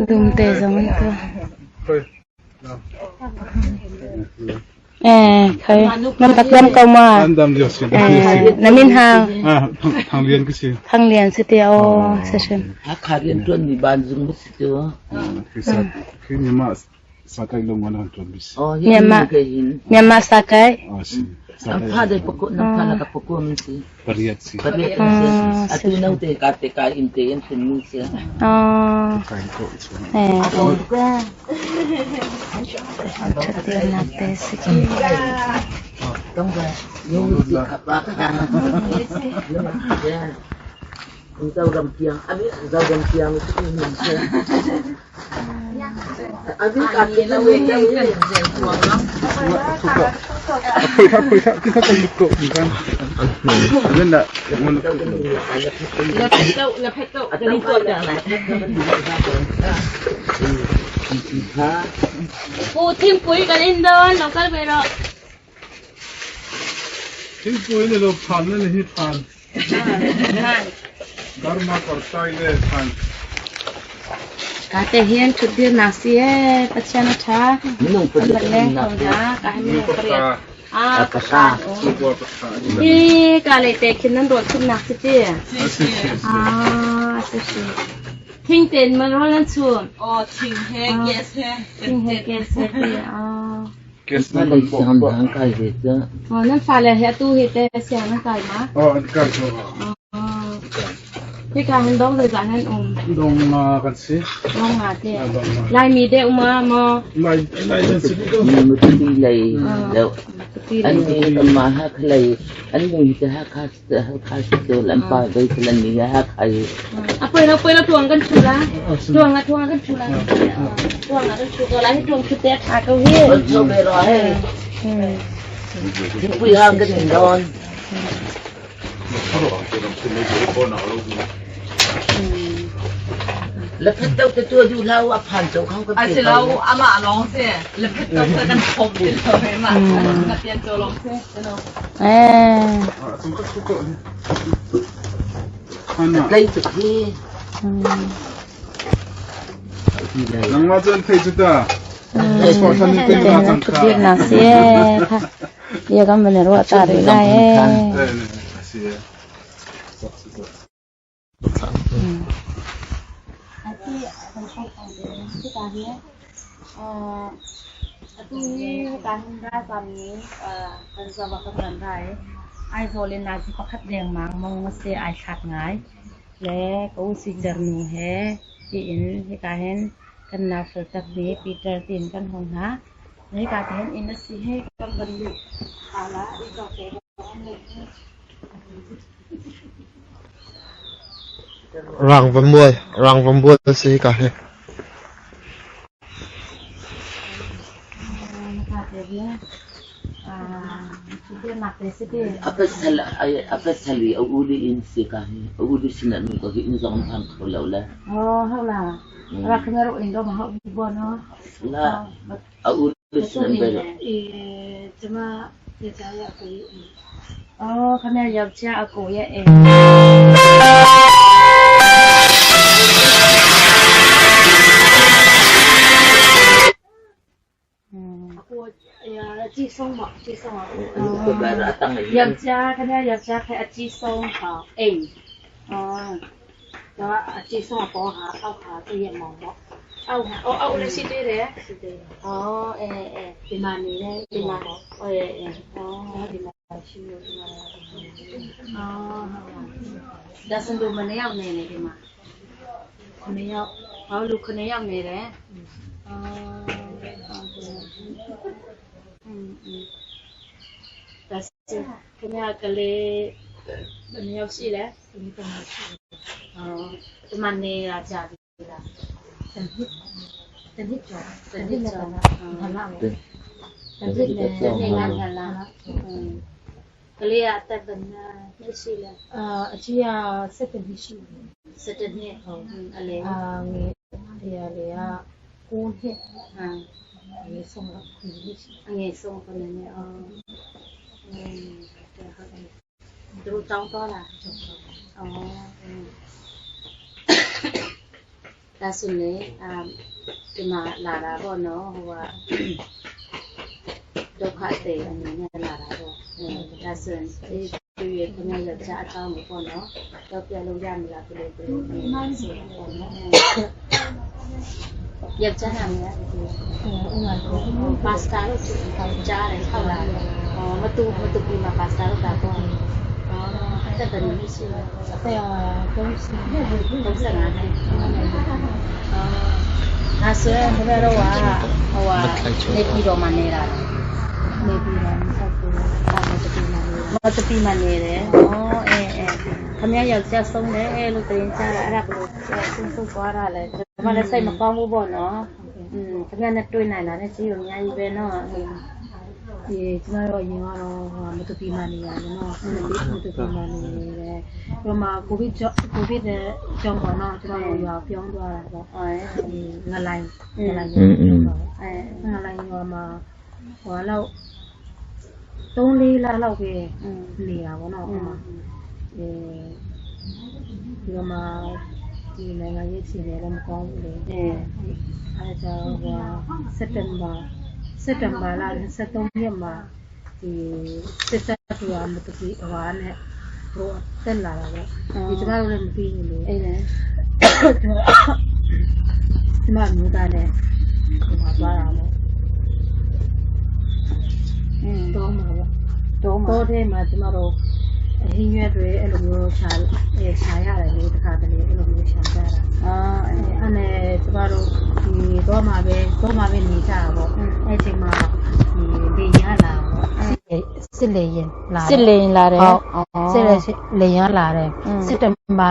A: Dum te zong an tu. Eh, khai nan tak dam ko ma.
E: An dam lio si.
A: Eh, na min hang.
E: Ah, Thang Lian ka si.
A: Thang Lian si ti o si hrim.
H: Hakha rian tuan mi ban zung si tu.
E: Khi ni ma sakai long an tuan bis.
A: Myanmar Myanmar sakai.
E: Ah si.
H: Ang pha dei pako nang pha la ka pako min si.
E: Pariat si.
H: Pariat si. Atu nau te ka te ka in te in sin mi si.
A: Ah.
E: Kai ko.
A: Eh. Thatinak te si ki.
H: Tong ba yo si ka pa ka. Zoram tiang abi Zoram tiang cu min si. Abi ka ke la we ka we.
E: Phoi kha phoi kha ki kha kan ko ni kan. Nên là mình
D: La phet to la phet to kan i tuah ta lai.
A: Pu thingpui kan in don lo kal ve rawh.
E: Thingpui ni lo phan le hi phan. Dharma kortai le phan.
A: Ka te hian thut dir nak si e Pathian a tha.
H: Minung
A: Kan bat leng ko na ka hi minung pariat. Ah ka
H: Ka.
A: Hi ka le te khin nan rawl chum nak si ti. Ah si si. Thing ten man rawl nan chum.
D: Oh thing he gas he.
A: Thing he gas he ti. Ah.
E: Gas
H: Na
E: na
H: lei
E: kan
H: siang
E: po.
H: hang kai ve cha.
A: Oh nan fale he atu hi te siang nan kai ma.
E: Oh an kai ko.
A: Ah. Hi ka hin dong zeizah nan um.
E: Dong ma kan si.
A: Dong nga te.
E: Dong ma.
A: Laimi de uma maw?
E: Lai lai kan si ko.
H: Mi ti lei deuh.
A: Ti
H: An
A: lei.
H: ni kan ma ha khlei an ni te ha kha ha kha to lan pa dei lan ni ha khai.
A: A poi lo poi lo tuang kan chu la. Tuang a tuang kan chu la. Tuang a kan chu ko la hi tuang chu te tha ko hi.
H: An cho be ro he. Thing pui hang kan in don. La phet to te tu du lau a phan cho khang kan
D: A si lo ama long se la phet to kan khom ti lo he ma na pian cho long se no.
A: Eh.
E: Ah, tung ka ko. Ana.
H: Lei tu hi.
E: Nang ma cun thei cu ta. Sport than ni na cang
A: Thut
E: kha.
A: dir nak si e. Kha. Bia kan van i ruah ta rih lai e.
E: Eh, si.
A: Atu hi hika hin ralzam nih kan zoh ah kan ran rai. Aizawl in nazi pakhat lengmang mong a si ai hlat ngai. Le ka u Sicer nu he tiin hika hin kan nau fel takmi Peter tiin kan hong hna. Hika te hin inn a si hi kan van luh ala i te
I: Rang va mual, rang va mual a si hika hi.
H: A pasal i a uli in si ka hi. A uli sin ah nu ka hi in zong an phan kho lo le.
A: Oh, hau la. Ra khmer in do ma hau bu no.
H: La a uli sin an bel.
A: Oh, khmer yau cha a ko ye e.ယောက်ျားခင်ဗျာယောက်ျားခဲအကြီးဆုံးဟာအိမ်အော်တော့အကြီးဆုံးပေါ်ဟာအောက်ဟာသူ့ရဲ့မောင်ပေါ့အောက်ဟာအော်အောက်လည်းရှိသေးတယ်ရှိသေးတယ်အော်အဲအဲဒီမှာနေတယ်ဒီမှာအော်အဲအဲအော်ဒီမှာရှိလို့ဒီမှာအော်ဟုတ်ပါဒါစံတို့မနေရောက်နေနေဒီမှာခုနှစ်ယောက်ဟောလူခုနှစ်ယောက်နေတယ်အော်อืมဒါစခင်ဗျာကလေးဘယ်နှယောက်ရှိလဲကလေး၃ယောက်ရှိအော်ဒီမှာနေတာကြာပြီလားတနစ်တနစ်ကျော်တနစ်ကျော်ဟာလားတနစ်နဲ့နေငါခလာကလေးကအသက်ဘယ်နှစ်ရှိလဲ
G: အာအကြီးက7နှစ်ရှိပြီ
A: 7နှစ်ဟုတ်အလေ
G: အာငယ်တရားလေးက9နှစ်
A: ဟမ် အငယ်ဆုံး9နှစ်အော်အင်းဟုတ်တယ်သူတို့တောင်းတော့လားအော်ဒါဆိုနေအာဒီမှာလာတာပေါ့နော်ဟိုကဒုက္ခတွေအနေနဲ့လာတာပေါ့အဲဒါဆိုရင်ဒီသူရဲ့ခမယောက်ျားအကြောင်းကိုပေါ့နော်တော့ပြလို့ရမလားဘယ်လိုဘယ်လိုဆိုပေါ့နော်ယောက်ျားနာမည်ကပါစတာလို့ကြားတယ်ဟုတ်လားအော်မတူမတူပြီးမှာပါစတာလို့တာပေါ့အော်အသက်ဘယ်နှစ်ရှိလဲ
G: အသက်35
A: 35နှစ်အော်ဒါဆိုရင်ခင်ဗျားတို့ကဟိုကနေပြည်တော်မှာနေတာ
G: နေပြည်တော်မဟုတ်ဘူး။အာမတပီမှာနေ
A: မတပီမှာနေတယ်။အော်အဲအဲခင်ဗျားယောက်ျားဆုံးတယ်လို့တင်ကြတာအဲ့ဒါဘယ်လိုဆုံးဆုံးသွားတာလဲ။ကျွန်မလည်းစိတ်မကောင်းဘူးပေါ့နော်။อืมခင်ဗျားနဲ့တွေ့နိုင်တာနဲ့ကြီးကိုအများကြီးပဲနော်။
G: ဒီကျမတို့အရင်ကတော့ဟိုမတူပီမှာနေရတယ်နော်။မတူပီမှာနေတယ်။ပြီးတော့မှကိုဗစ်ကြောင့်ကိုဗစ်တဲ့ကြောင့်ပေါ့နော်ကျမတို့ရွာပြောင်းသွားတာပေါ့
A: အဲ
G: ။ဒီငလိုင်းငလိုင်း
J: อืมอืม
A: အဲ
G: ငလိုင်းရွာမှာဟိုလောက်3 4လလောက်ပဲ
A: อืม
G: နေတာပေါ့နော်ဟိုမှာအဲပြီးတော့မှဒီနိုင်ငံရေးအခြေအနေလည်းမကောင်းဘူးလေ
A: အဲ
G: အဲဒါကြောင့်ဟိုစက်တင်ဘာစက်တင်ဘာလ23ရက်မှာဒီစစ်တပ်ကမတူပြီးဟိုဟာနဲ့တို့တက်လာတာပေါ့ဒီကျမတို့လည်းမသိဘူးလေ
A: အေးလေ
G: ကျမမျိုးသားနဲ့ဒီမှာသွားတာပေါ့
A: อืม
G: တော့မှာပေါ့
A: တော့မှာ
G: တော့ထဲမှာကျမတို့အဟင်းရွက်တွေအဲ့လိုမျိုးရှာအဲရှာရတယ်လေတခါတလေအဲ့လိုမျိုးရှာကြတာ
A: အော်အဲ
G: အဲ့နဲ့ကျမတို့ဒီတော့မှာပဲတော့မှာပဲနေကြတာပေါ့အဲ့ချိန်မှာဒီလေရလာပေါ့စစ်လေရင်လာ
A: စစ်လေရင်လာတယ်
G: ဟုတ်
A: အော်
G: စစ်လေလေရင်လာတယ်
A: อืม
G: စစ်တဘာ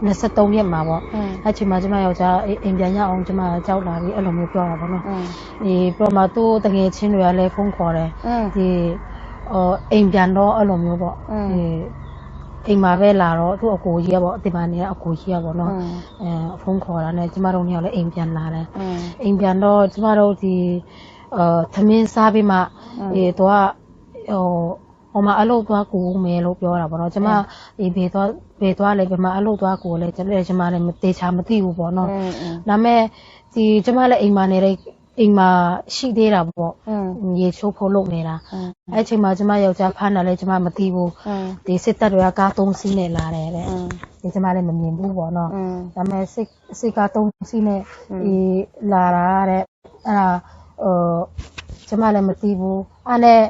G: 23ရက်မှာပေါ့
A: อืม
G: အဲ့ချိန်မှာကျမယောက်ျားအိမ်ပြန်ရအောင်ကျမကြောက်လာပြီအဲ့လိုမျိုးပြောတာပေါ့နော်
A: อืม
G: ဒီပြတော့မှသူ့တငယ်ချင်းတွေကလည်းဖုန်းခေါ်တယ်
A: อืม
G: ဒီဟိုအိမ်ပြန်တော့အဲ့လိုမျိုးပေါ့
A: อืม
G: ဒီအိမ်မှာပဲလာတော့သူ့အကိုကြီးကပေါ့ဒီမှာနေတဲ့အကိုကြီးကပေါ့နော်
A: อืม
G: အဲဖုန်းခေါ်တာနဲ့ကျမတို့နှစ်ယောက်လည်းအိမ်ပြန်လာတယ်
A: อืม
G: အိမ်ပြန်တော့ကျမတို့ဒီအဲသမင်းစားပြီးမှဒီတော့ဟိုဟိုမှာအလုပ်သွားကူမယ်လို့ပြောတာပေါ့နော်ကျမဒီဘေသွားဘေသွားလဲဘယ်မှာအလုပ်သွားကူလဲကျမလည်းကျမလည်းမတေချာမသိဘူးပေါ့နော်
A: อืมอืม
G: ဒါမဲ့ဒီကျမလည်းအိမ်မှာနေတဲ့အိမ်မှာရှိသေးတာပေါ့
A: อืม
G: ရေချိုးဖို့လုပ်နေတာ
A: อืม
G: အဲ့ချိန်မှာကျမယောက်ျားဖမ်းတာလည်းကျမမသိဘူး
A: อืม
G: ဒီစစ်တပ်တွေကကား၃စီးနဲ့လာတယ်တဲ့
A: อืม
G: ဒီကျမလည်းမမြင်ဘူးပေါ့နော်
A: อืม
G: ဒါမဲ့စစ်စစ်ကား၃စီးနဲ့ဒီလာတာတဲ့အဲ့ဒါဟိုကျမလည်းမသိဘူးအဲ့နဲ့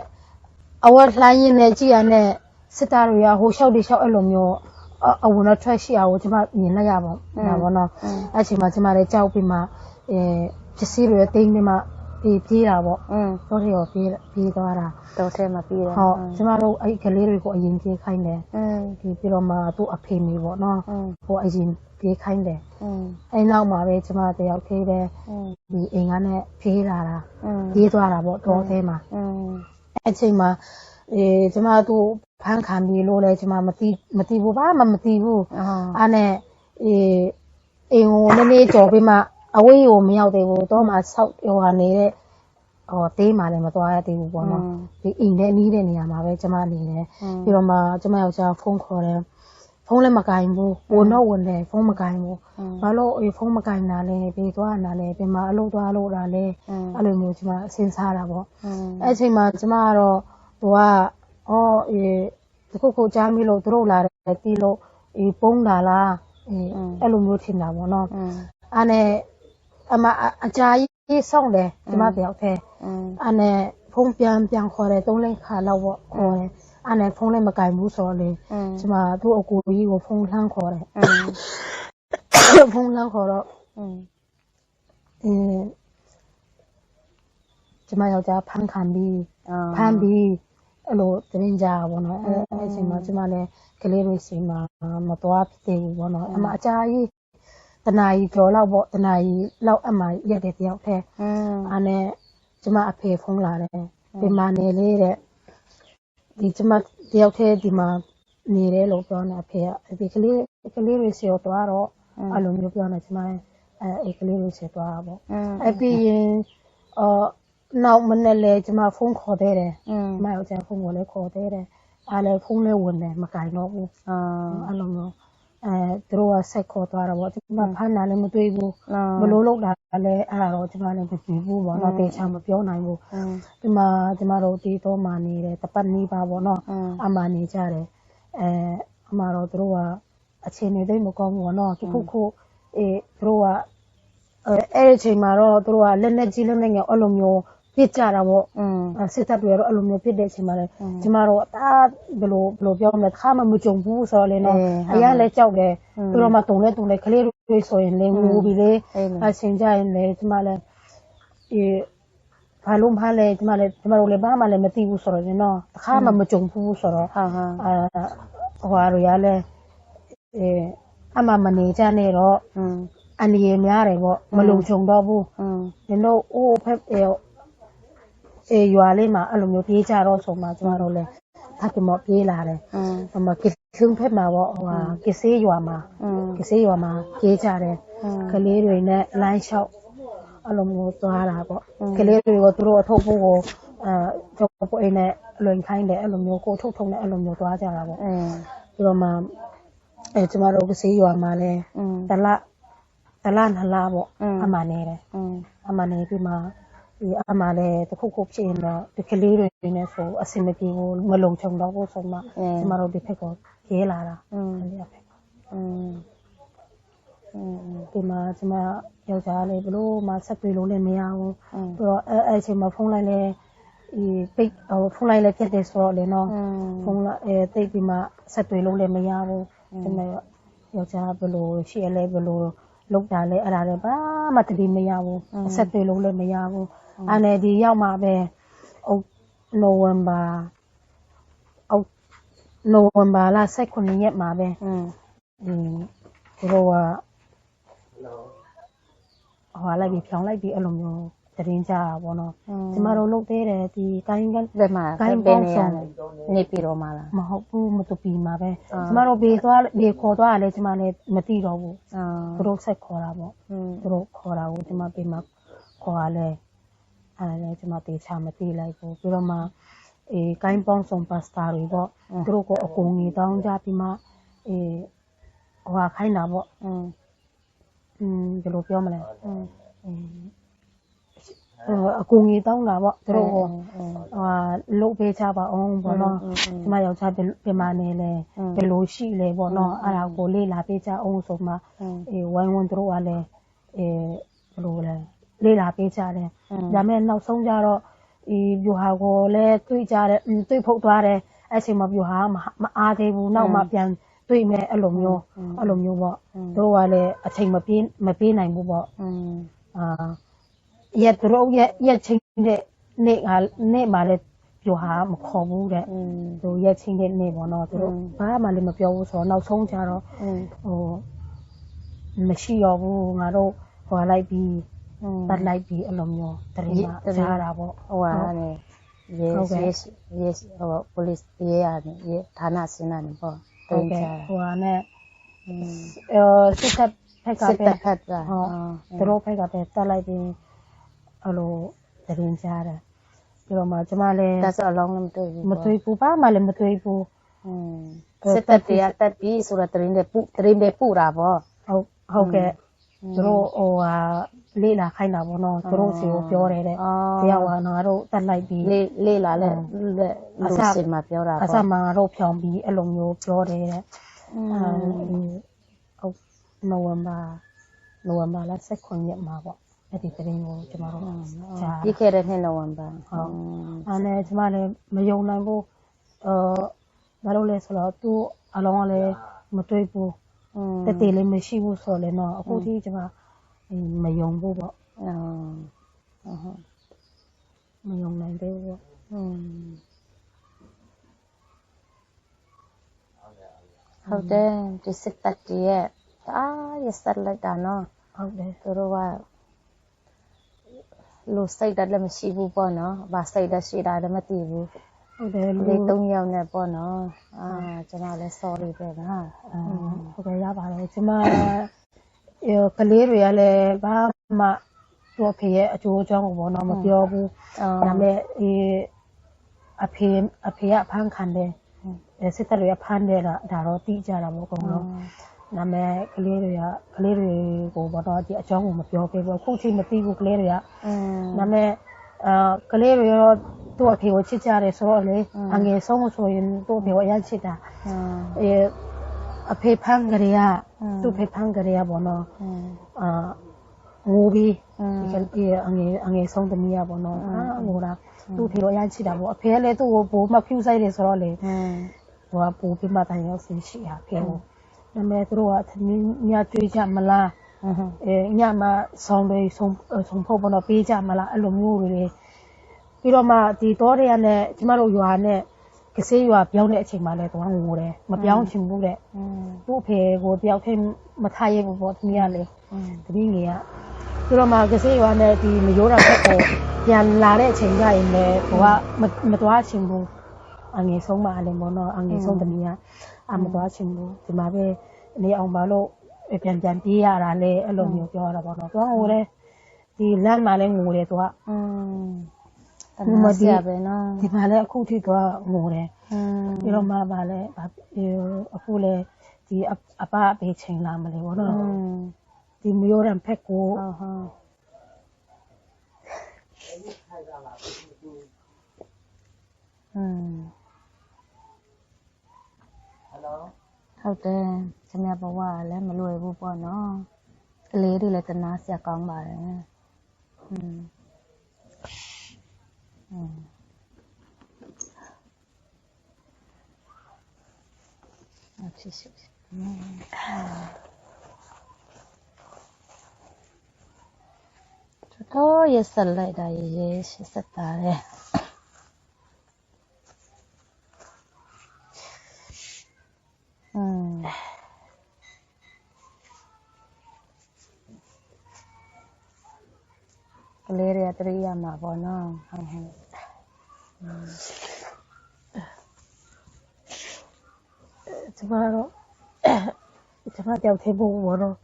G: အဝတ်လှိုင်းရင်နဲ့ကြည့်ရနဲ့စစ်တပ်တွေကဟိုလျှောက်ဒီလျှောက်အဲ့လိုမျိုးအဝင်တော့ထွက်ရှိအောင်ကိုကျမမြင်လိုက်ရပါဒါပေါ့နော်အဲ့ချိန်မှာကျမလည်းကြောက်ပြီးမှအဲပစ္စည်းတွေတင်းပြီးမှပြေးပြေးတာပေါ့
A: อืม
G: တော့တယ်ရောပြေးပြေးသွားတာ
A: တော့ထဲမှာပြီးတယ်
G: ဟုတ်ကျမတို့အဲ့ကလေးတွေကိုအရင်ပြေးခိုင်းတယ်
A: อืม
G: ဒီပြီးတော့မှသူ့အဖေမေပေါ့နော်
A: อืม
G: ဟိုအရင်ပြေးခိုင်းတယ်
A: อืม
G: အဲ့နောက်မှာပဲကျမတယောက်သေးပဲ
A: อืม
G: ဒီအိမ်ကနဲ့ပြေးလာတာ
A: อืม
G: ပြေးသွားတာပေါ့တော့ထဲမှာ
A: อืม
G: အဲ့ချိန်မှာအေးကျမတို့ဖမ်းခံပြီးလို့လဲကျမမသိမသိဘူးဘာမှမသိဘူး
A: အော်
G: အဲ့နဲ့အေးအိမ်ကိုနည်းနည်းကြော်ပြီးမှအဝေးကိုမရောက်သေးဘူးတော့မှဆောက်ဟိုဟာနေတဲ့ဟိုတေးမှလည်းမသွားရသေးဘူးပေါ့နော်ဒီအိမ်နဲ့နီးတဲ့နေရာမှာပဲကျမနေတယ်ပြီးတော့မှကျမယောက်ျားဖုန်းခေါ်တယ်ဖုန်းလည်းမကင်ဘူးဝန်တော့ဝန်တယ်ဖုန်းမကင်ဘူးဘာလို့အေးဖုန်းမကင်တာလဲပြေသွားတာလဲပြန်မအလုပ်သွားလို့တာလဲအဲ့လိုမျိုးကျမစဉ်းစားတာပေါ့
A: อืม
G: အဲ့အချိန်မှာကျမကတော့သူကအော်အေးတခုခုကြားမိလို့သူတို့လာတယ်တီးလို့အေးပုံးတာလားအေးအဲ့လိုမျိုးထင်တာပေါ့နော်
A: อืม
G: အဲ့နဲ့အမအကြာကြီးစောင့်တယ်ကျမတယောက်တည်း
A: อืม
G: အဲ့နဲ့ဖုန်းပြန်ပြန်ခေါ်တယ်သုံးလေးခါလောက်ပေါ့ခေါ်တယ်အဲ့နဲ့ဖုန်းလည်းမကင်ဘူးဆိုတော့လေ
A: อืม
G: ကျမသူ့အကူကြီးကိုဖုန်းလှမ်းခေါ်တယ်
A: อืม
G: ဖုန်းလှမ်းခေါ်တော့
A: อืม
G: အင်းကျမယောက်ျားဖမ်းခံပြီး
A: အော်
G: ဖမ်းပြီးအဲ့လိုတင်ကြပါဘောနော်အဲ့အဲ့အချိန်မှာကျမလည်းကလေးတွေစီမှာမသွားဖြစ်သေးဘူးဘောနော်အမအကြာကြီးတနာကြီးကျော်လောက်ပေါ့တနာကြီးလောက်အမှရက်တယ်တယောက်တည်း
A: อืม
G: အဲ့နဲ့ကျမအဖေဖုန်းလာတယ်ဒီမှာနေလေးတဲ့ဒီကျမတယောက်တည်းဒီမှာနေတယ်လို့ပြောနေအဖေကဒီကလေးကလေးတွေစီတော့သွားတော့အဲ့လိုမျိုးပြောနေကျမလည်းအဲ့ကလေးတွေစီသွားတာပေါ့
A: อืม
G: အဲ့ပြီးရင်အော်
J: နောက်မနေ့လဲကျမဖုန်းခေါ်သေးတယ်ကျမယောက်ျားဖုန်းကိုလည်းခေါ်သေးတယ်အားလည်းဖုန်းလည်းဝင်တယ်မကင်တော့ဘူးအဲ့လိုမျိုးအဲသူတို့ကဆက်ခေါ်သွားတာပေါ့ကျမဖမ်းတာလည်းမတွေ့ဘူးဘလို့လုပ်တာလည်းအဲ့ဒါတော့ကျမလည်းမသိဘူးပေါ့နော်တေချာမပြောနိုင်ဘူးဒီမှာကျမတို့ဒီတော့မှနေတယ်တပတ်နီးပါပေါ့နော်အမှနေကြတယ်အဲအမှတော့သူတို့ကအခြေအနေသိမကောင်းဘူးပေါ့နော်တခုခုအေးသူတို့ကအဲအဲ့ဒီအချိန်မှာတော့သူတို့ကလက်နဲ့ကြီးလက်နဲ့ငယ်အဲ့လိုမျိုးပြစ်ကြတာပေါ့စစ်တပ်တွေတော့အဲ့လိုမျိုးပြစ်တဲ့အချိန်မှာလဲကျမတို့အဘယ်လိုဘယ်လိုပြောမလဲတခါမှမကြုံဘူးဆိုတော့လေနော်အရင်လဲကြောက်တယ်ပြီးတော့မှတုံလဲတုံလဲကလေးတွေဆိုရင်လေငိုပြီလေအချိန်ကြရင်လေကျမလဲအေးဘာလို့မှလဲကျမလည်းကျမတို့လည်းဘာမှလည်းမသိဘူးဆိုတော့နော်တခါမှမကြုံဘူးဆိုတော့
A: ဟုတ်ဟုတ်
J: အာဟိုဟာရလဲအဲအမှမနေကြနဲ့တော့အန္တရာယ်များတယ်ပေါ့မလုံခြုံတော့ဘူးနင်တို့အိုးဖက်အဲရွာလေးမှာအဲ့လိုမျိုးပြေးကြတော့ဆိုမှကျမတို့လည်းထပ်ပြီးမပြေးလာတယ်ဟိုမှာကစ်လုံးဖက်မှာပေါ့ဟိုဟာကစ်စေးရွာမှာကစ်စေးရွာမှာပြေးကြတယ်ကလေးတွေနဲ့လိုင်းလျှောက်အဲ့လိုမျိုးသွားတာပေါ့ကလေးတွေကိုသူတို့အထုပ်ဖို့ကိုအဲကျောက်ပွေနဲ့လွင်ခိုင်းတယ်အဲ့လိုမျိုးကိုထုတ်ထုံနဲ့အဲ့လိုမျိုးသွားကြတာပေါ့ပြီးတော့မှအဲကျမတို့ကစေးရွာမှာလဲတလတလနှလားပေါ့အမှနေတယ်အမှနေပြီးမှဒီအမှလည်းတခုခုဖြစ်ရင်တော့ဒီကလေးတွေနဲ့ဆိုအဆင်မပြေဘူးမလုံခြုံတော့ဘူးဆိုမှကျမတို့ဒီဖက်ကိုပြေးလာတာဒီဖက်ဒီမှာကျမယောက်ျားလေးဘလို့မှဆက်တွေ့လို့လည်းမရဘူးပြီးတော့အဲအဲ့အချိန်မှာဖုန်းလိုက်လဲဒီပိတ်ဟိုဖုန်းလိုက်လဲပြတ်တယ်ဆိုတော့လေနော်ဖုန်းလိုက်အဲတိတ်ပြီးမှဆက်တွေ့လို့လည်းမရဘူးကျမယောက်ျားဘလို့ရှိရလဲဘလို့လောက်တာလဲအဲ့ဒါလည်းဘာမှတတိမရဘူးဆက်တွေ့လို့လည်းမရဘူးအဲ့နဲ့ဒီရောက်မှပဲအောက်နိုဝင်ဘာအောက်နိုဝင်ဘာလ18ရက်မှာပဲอืมသူတို့ကဟိုလိုက်ပြီးဖြောင်းလိုက်ပြီးအဲ့လိုမျိုးတရင်ကြတာပေါ့နော်ကျမတို့လုပ်သေးတယ်ဒီကိုင်း
A: ဘယ်မှာ
J: ကိုင်း
A: ဘယ်
J: ပေါင်းဆောင်
A: နေရလဲနေပြည်တော်မှာလား
J: မဟုတ်ဘူးမတူပီမှာပဲကျမတို့ဘေးသွားဘေးခေါ်သွားရလဲကျမလည်းမသိတော့ဘူးသူတို့ဆက်ခေါ်တာပေါ့သူတို့ခေါ်တာကိုကျမဘေးမှာခေါ်ရလဲအဲ့ဒါလည်းကျမတေချာမသိလိုက်ဘူးပြီးတော့မှအေးကိုင်းပေါင်းဆောင်ပတ်စတာတွေပေါ့သူတို့ကိုအကုန်ကြီးတောင်းကြပြီးမှအေးဟိုဟာခိုင်းတာပေါ့อืมဘယ်လိုပြောမလဲอืมအကူငီတောင်းတာပေါ့သူတို့ကိုဟာလုတ်ပေးချပါအောင်ပေါ့နော်ကျမယောက်ျားပြမနေလဲဘယ်လိုရှိလဲပေါ့နော်အဲ့ဒါကိုလေ့လာပေးကြအောင်ဆိုမှအေးဝိုင်းဝန်းသူတို့ကလည်းအေးဘယ်လိုလဲလေ့လာပေးကြတယ်ဒါမဲ့နောက်ဆုံးကြတော့ဒီပြူဟာကိုလည်းတွေ့ကြတယ်တွေ့ဖုတ်သွားတယ်အဲ့ချိန်မှာပြူဟာမအားသေးဘူးနောက်မှပြန်တွေ့မဲ့အဲ့လိုမျိုးအဲ့လိုမျိုးပေါ့သူတို့ကလည်းအချိန်မပြေးမပြေးနိုင်ဘူးပေါ့အာရက်သူတို့ရက်ရက်ချင်းတဲ့နေ့ကနေ့မှလည်းပြိုဟာမခေါ်ဘူးတဲ့သူရက်ချင်းတဲ့နေ့ပေါ့နော်သူတို့ဘာမှလည်းမပြောဘူးဆိုတော့နောက်ဆုံးကြတော့ဟိုမရှိတော့ဘူးငါတို့ဟိုလိုက်ပြီးတတ်လိုက်ပြီးအဲ့လိုမျိုးတရင်မှကြားတာပေါ့
A: ဟိုဟာနေရဲရဲရဲဟို police ရဲရတယ်ရဲဌာနစင်းနေပေါ့
J: တရင်ကြားဟိုဟာနဲ့အဲစစ်တပ်ဖက်ကပဲ
A: စစ်တပ်ဖက်က
J: ဟုတ်သူတို့ဖက်ကပဲတက်လိုက်ပြီးအဲ့လိုတရင်ကြားတယ်ပြီးတော့မှကျမလည်း
A: ဒါဆိုအလောင်းလည်းမတွေ့ဘူး
J: မတွေ့ဘူးဘာမှလည်းမတွေ့ဘူး
A: อืมစစ်တပ်တွေကတက်ပြီးဆိုတော့တရင်တွေပုတရင်တွေပုတာပေါ့
J: ဟုတ်ဟုတ်ကဲ့သူတို့ဟိုဟာလေ့လာခိုင်းတာပေါ့နော်သူတို့စီကိုပြောတယ်တဲ့တရားဝါငါတို့တက်လိုက်ပြီး
A: လေလေ့လာလဲလူစင်မှာပြောတာပေါ့
J: အစမှာငါတို့ဖြောင်းပြီးအဲ့လိုမျိုးပြောတယ်တဲ့ဟုတ်နိုဝင်ဘာနိုဝင်ဘာလ16ရက်မှာပေါ့အဲ့ဒီတရင်ကိုကျမတို့
A: ကြားပြီးခဲ့တဲ့နှစ်နိုဝင်ဘာ
J: ဟုတ်အဲ့နဲ့ကျမလည်းမယုံနိုင်ဘူးအဲဘာလို့လဲဆိုတော့သူ့အလောင်းကလည်းမတွေ့ဘူးတက်တည်လည်းမရှိဘူးဆိုလည်းတော့အခုထိကျမမယုံဘူးပေါ့
A: ဟုတ်
J: မယုံနိုင်သေးဘူးပေါ့
A: ဟုတ်တယ်ဒီစစ်တပ်တည်းရဲ့တအားရဆက်လိုက်တာနော်
J: ဟုတ်တယ်
A: သူတို့ကလူစိတ်ဓာတ်လည်းမရှိဘူးပေါ့နော်။ဘာစိတ်ဓာတ်ရှိတာလည်းမသိဘူး
J: ဟုတ်တယ်
A: လူလေး၃ယောက်နဲ့ပေါ့နော်။အာကျွန်တော်လည်း sorry ပဲနော်
J: ဟုတ်ကဲ့ရပါတယ်ကျမကလေးတွေကလည်းဘာမှ သူ့အဖေရဲ့အကျိုးအကြောင်းကိုပေါ့နော်မပြောဘူးဒါပေမဲ့ဒီအဖေအဖေကအဖမ်းခံတယ်စစ်တပ်တွေကဖမ်းတယ်ဒါတော့သိကြတာပေါ့အကုန်လုံးဒါပေမဲ့ကလေးတွေကကလေးတွေကိုပေါ့နော်ဒီအကြောင်းကိုမပြောပေးဘူးအခုထိမသိဘူးကလေးတွေကဒါပေမဲ့အာကလေးတွေတော့သူ့အဖေကိုချစ်ကြတယ်ဆိုတော့လေအငယ်ဆုံးဆိုရင်သူ့အဖေကိုအရင်ချစ်တာအဲအဖေဖမ်းကြရသူ့ဖေဖမ်းကြရပေါ့နော်အာငိုပြီးဒီအငယ်အငယ်ဆုံးသမီးอ่ะပေါ့နော်အာငိုတာသူ့ဖေကိုအရင်ချစ်တာပေါ့အဖေကလည်းသူ့ကိုပိုမှဖြူဆိုင်တယ်ဆိုတော့လေသူကပိုပြီးမှတန်ရောက်စင်ရှိတာဖေကိုဒါပေမဲ့သူတို့ကသမီးညကြွေးကြမလားအဲညမှာဆောင်းတွေဆုံဆုံဖို့ပေါ့နော်ပေးကြမလားအဲ့လိုမျိုးတွေပြီးတော့မှဒီတောတွေကနဲ့ကျမတို့ရွာနဲ့ကစေးရွာပြောင်းတဲ့အချိန်မှာလည်းသူကငိုတယ်မပြောင်းချင်ဘူးတဲ့သူ့အဖေကိုတယောက်တည်းမထားရဘူးပေါ့သမီးကလေသမီးငယ်ကပြီးတော့မှကစေးရွာနဲ့ဒီမရိုးတာဖက်ကိုပြန်လာတဲ့အချိန်ကျရင်လည်းသူကမသွားချင်ဘူးအငယ်ဆုံးမှလည်းပေါ့နော်အငယ်ဆုံးသမီးကအမသွားချင်ဘူးဒီမှာပဲနေအောင်ပါလို့ပြန်ပြန်ပြေးရတာလေအဲ့လိုမျိုးပြောတာပေါ့နော်သူကငိုတယ်ဒီလမ်းမှာလည်းငိုတယ်သူက
A: တနာစရာပဲနော်
J: ဒီမှာလည်းအခုထိသူကငိုတယ်ပြီးတော့မှဗာလဲအခုလည်းဒီအပအပေးချိန်လာမလဲပေါ့နော်ဒီမျိုးရံဖက်ကို
A: ဟုတ်ဟုတ်ဟုတ်တယ်ကျမဘဝကလည်းမလွယ်ဘူးပေါ့နော်ကလေးတွေလည်းတနာစရာကောင်းပါတယ်အဖြစ်ရှိတော်တော်ရဆက်လိုက်တာရေရှဆက်တာလေကလေးတွေကတရိယာမှာပေါ့နော်ဟုတ်ဟုတ်
J: ကျမတော့ကျမတယောက်တည်းမဟုတ်ဘူးပေါ့နော်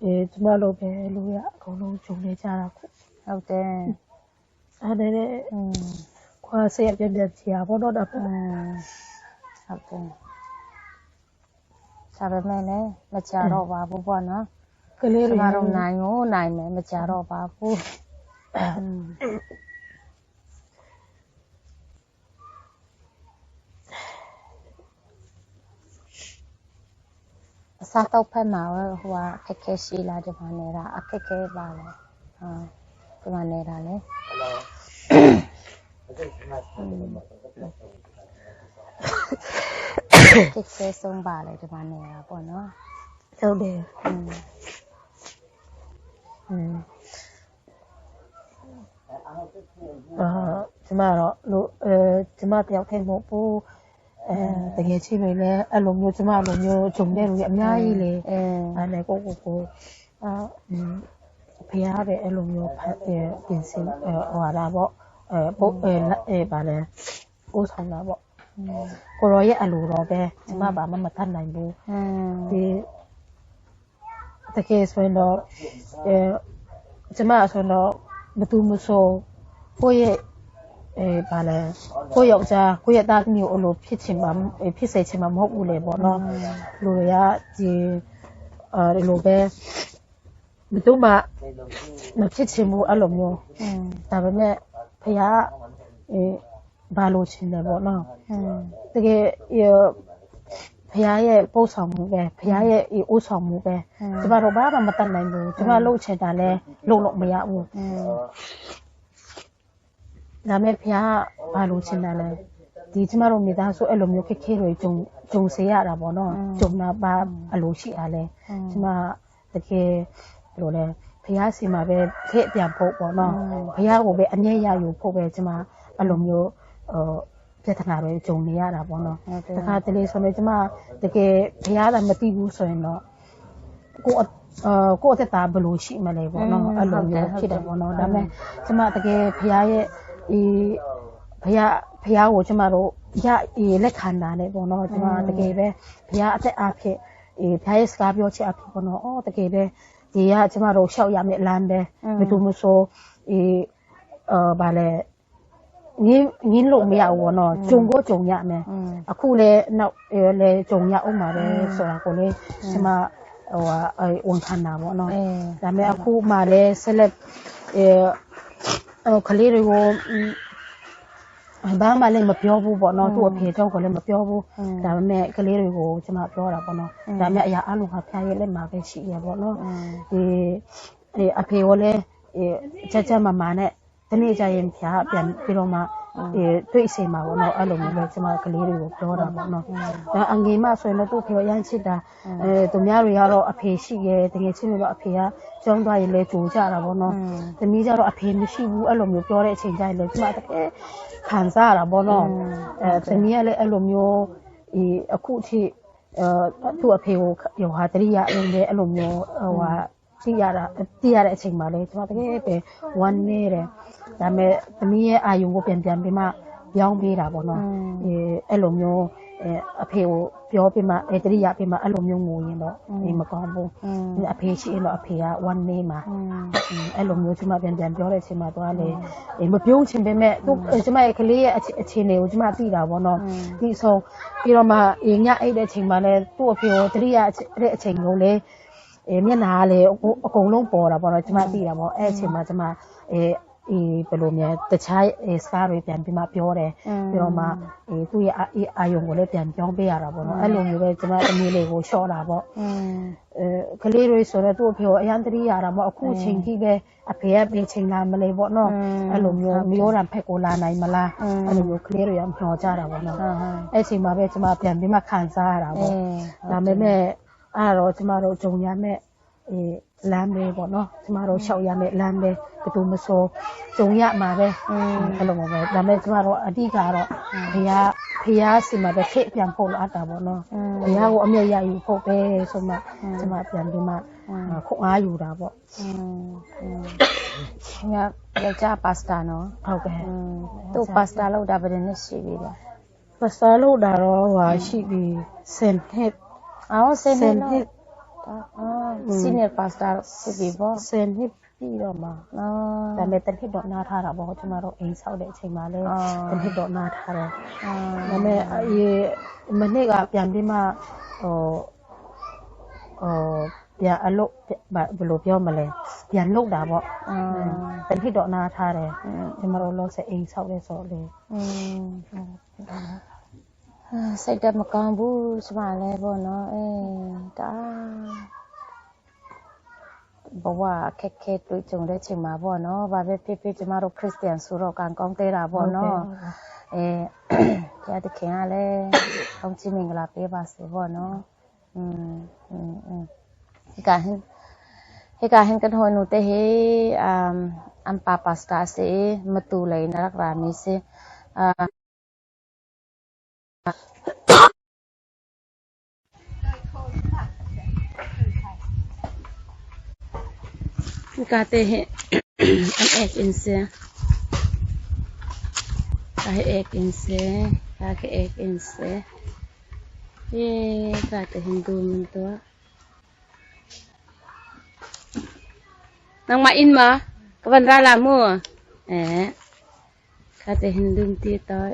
J: အဲကျမလိုပဲလူရအကုန်လုံးဂျုံနေကြတာခု
A: ဟုတ်တယ်
J: အဲ့ဒါနဲ့ခွာဆေးပြန်ပြန်ချာပေါ့နော်ဒါ
A: ဟုတ်တယ်ဒါပေမဲ့လည်းမကြတော့ပါဘူးပေါ့နော်
J: ကလေးတွေ
A: ကျမတို့နိုင်ကိုနိုင်မယ်မကြတော့ပါဘူးအစားတော့ဖက်မှာဟိုကခက်ခဲရှိလာဒီမှာနေတာအခက်ခဲပါလေဟာဒီမှာနေတာလေခက်ခဲဆုံးပါလေဒီမှာနေတာပေါ့နော်
J: ဟုတ်တယ်အာကျမတော့လို့အဲကျမတယောက်တည်းမဟုတ်ဘူးအဲတကယ်ချင်းတွေလည်းအဲ့လိုမျိုးကျမလိုမျိုးဂျုံတဲ့လူတွေအများကြီးလေအဲ့နဲ့ကိုကိုကိုအာဖះပဲအဲ့လိုမျိုးဖတ်ပြင်ဆင်ဟိုဟာလာပေါ့အဲပုတ်အဲအဲဗာလဲကိုဆောင်တာပေါ့ကိုရောရဲ့အလိုတော့ပဲကျမဘာမှမတတ်နိုင်ဘူးဒီတကယ်ဆိုရင်တော့အဲကျမဆိုတော့ဘသူမဆိုကိုရဲ့အဲဗာလဲကိုယောက်ျားကိုရဲ့သားသမီးကိုအလိုဖြစ်ချင်မှာဖြစ်စေချင်မှာမဟုတ်ဘူးလေပေါ့နော်လူတွေကဒီအဲဒီလိုပဲဘသူမှမဖြစ်ချင်ဘူးအဲ့လိုမျိုးဒါပေမဲ့ဖះအဲဘာလို့ချင်တယ်ပေါ့နော်တကယ်ဖះရဲ့ပို့ဆောင်မှုပဲဖះရဲ့အိုးဆောင်မှုပဲကျမတို့ဘာမှမတတ်နိုင်ဘူးကျမလှုပ်ချင်တာလဲလှုပ်လို့မရဘူးဒါမဲ့ဖះဘာလို့ချင်တာလဲဒီကျမတို့မိသားစုအဲ့လိုမျိုးခက်ခဲတွေကြုံကြုံစေရတာပေါ့နော်ကြုံတာပါအလိုရှိရလဲကျမတကယ်ဘယ်လိုလဲဖះစီမှာပဲထည့်ပြန်ဖို့ပေါ့နော်ဖះကိုပဲအမြဲရယူဖို့ပဲကျမအဲ့လိုမျိုးဟိုပြဿနာတွေကြုံနေရတာပေါ့နော်တခါတလေဆိုရင်ကျမတကယ်ဖះတာမသိဘူးဆိုရင်တော့ကိုအာကိုအသက်တာဘယ်လိုရှိမလဲပေါ့နော်အဲ့လိုမျိုးဖြစ်တယ်ပေါ့နော်ဒါပေမဲ့ကျမတကယ်ဖះရဲ့ဒီဖះဖះကိုကျမတို့ရလက်ခံတာနဲ့ပေါ့နော်ကျမတကယ်ပဲဖះအသက်အဖြစ်ဖះရဲ့စကားပြောချက်အဖြစ်ပေါ့နော်အော်တကယ်ပဲ ဒီကကျမတို့ရှောက်ရမယ့်လမ်းပဲဘယ်သူမဆိုဒီအာဗာလဲငင်းငင်းလို့မရဘူးနော်ကြုံကိုကြုံရမယ်အခုလဲနောက်လဲကြုံရအောင်ပါပဲဆိုတာကိုလေကျမဟိုဟာဝန်ခံတာပေါ့နော်ဒါပေမဲ့အခုမှလဲဆက်လက်အဲကလေးတွေကိုဘာမှလည်းမပြောဘူးပေါ့နော်သူ့အဖေเจ้าကလည်းမပြောဘူးဒါပေမဲ့ကလေးတွေကိုကျမပြောတာပေါ့နော်ဒါပေမဲ့အရာအလုံးဟာဖျားရဲ့လက်မှာပဲရှိရပေါ့နော်ဒီအဖေကလည်းချက်ချက်မမာနဲ့တနေ့ကျရင်ဖျားပြန်ပြီးတော့မှအဲတွေ့စေမှာပေါ့နော်အဲ့လိုမျိုးပဲကျမကလေးတွေကိုပြောတာပေါ့နော်ဒါအငယ်မဆိုရင်တော့သူ့ဖေကိုရမ်းချစ်တာအဲသူများတွေကတော့အဖေရှိရဲတကယ်ချင်းတော့အဖေကကျောင်းသွားရင်လည်းကြိုကြတာပေါ့နော်သမီးကျတော့အဖေမရှိဘူးအဲ့လိုမျိုးပြောတဲ့အချိန်ကျရင်လည်းကျမတကယ်ခံစားရတာပေါ့နော်အဲသမီးကလည်းအဲ့လိုမျိုးဒီအခုထိအဲသူ့အဖေကိုဟိုဟာတတိယရုံနဲ့အဲ့လိုမျိုးဟိုဟာသိရတာသိရတဲ့အချိန်မှာလေကျမတကယ်ပဲဝမ်းနေတယ်ဒါပေမဲ့သမီးရဲ့အာယုံကိုပြန်ပြန်ပြီးမှပြောင်းပေးတာပေါ့နော်အဲအဲ့လိုမျိုးအဲအဖေကိုပြောပြီးမှအဲတတိယပြီးမှအဲ့လိုမျိုးငိုရင်တော့ဒီမကောင်းဘူးအဖေရှိရင်တော့အဖေကဝမ်းနေမှာအဲ့လိုမျိုးကျမပြန်ပြန်ပြောတဲ့အချိန်မှာတော့လေမပြုံးချင်ပေမဲ့သူကျမရဲ့ကလေးရဲ့အခြေအနေကိုကျမသိတာပေါ့နော်ဒီဆုံးပြီးတော့မှညအိတ်တဲ့အချိန်မှာလဲသူ့အဖေကိုတတိယတဲ့အချိန်ကိုလေအဲမျက်နှာကလည်းအကုန်လုံးပေါ်တာပေါ့နော်ကျမသိတာပေါ့အဲ့အချိန်မှာကျမအဲအေးဘယ်လိုများတခြားစကားတွေပြန်ပြီးမှပြောတယ်ပြီးတော့မှအေးသူ့ရဲ့အာယုံကိုလည်းပြန်ပြောင်းပေးရတာပေါ့နော်အဲ့လိုမျိုးပဲကျမသမီးလေးကိုလျှော့တာပေါ့အဲကလေးတွေဆိုတော့သူ့အဖေကိုအရန်တတိရတာပေါ့အခုချိန်ထိပဲအဖေကပြင်ချိန်လာမလဲပေါ့နော်အဲ့လိုမျိုးမျိုးရံဖက်ကိုလာနိုင်မလားအဲ့လိုမျိုးကလေးတွေကမျှော်ကြတာပေါ့နော်အဲ့ချိန်မှာပဲကျမပြန်ပြီးမှခံစားရတာပေါ့ဒါပေမဲ့အဲ့တော့ကျမတို့ကြုံရမယ့်အေးလမ်းပဲပေါ့နော်ကျမတို့ရှောက်ရမယ့်လမ်းပဲဘယ်သူမဆိုကြုံရမှာပဲအဲ့လိုမျိုးပဲဒါပေမဲ့ကျမတို့အဓိကတော့ဘုရားဖျားစီမှာပဲဖြစ်ပြန်ဖို့လိုအပ်တာပေါ့နော်ဘုရားကိုအမြတ်ရယူဖို့ပဲဆိုမှကျမပြန်ပြီးမှခုအားယူတာပေါ့
A: ငါယောက်ျားပါစတာနော်
J: ဟုတ်ကဲ့
A: သူပါစတာလောက်တာဘယ်နှစ်ရှိပြီလဲ
J: ပါစတာလောက်တာတော့ဟာရှိပြီ10နှစ်
A: အော်10နှစ်လောက်အော် senior pastor ဖြစ်ပြီပေါ့
J: 10နှစ်ပြီးတော့မှဒါပေမဲ့တစ်နှစ်တော့နားထားတာပေါ့ကျမတို့အိမ်ဆောက်တဲ့အချိန်မှာလည်းတစ်နှစ်တော့နားထားတယ်ဒါပေမဲ့အေးမနေ့ကပြန်ပြီးမှဟိုဟိုပြန်အလုပ်ဘယ်လိုပြောမလဲပြန်လုပ်တာပေါ့တစ်နှစ်တော့နားထားတယ်ကျမတို့လောဆယ်အိမ်ဆောက်တဲ့ဆိုလေ
A: စိတ်တက်မကောင်းဘူးကျမလည်းပေါ့နော်အဲဒါဘဝခက်ခဲတွေ့ကြုံတဲ့ချိန်မှာပေါ့နော်ဘာပဲဖြစ်ဖြစ်ကျမတို့ခရစ်ယာန်ဆိုတော့ကံကောင်းသေးတာပေါ့နော်အဲဘုရားသခင်ကလည်းကောင်းချီးမင်္ဂလာပေးပါစေပေါ့နော်อืมอืมอืมဒီကဟင်ဟေကဟင်ကန်ဟိုနုတေဟေအမ်အမ်ပါပါစတာစေမတူလေနရကရာမီစေအာ ka te he an ek in se ka he ek in se ka ke ek in se ye ka te hindu mun to nang ma in ma ka van ra la mu eh ka te hindu ti toi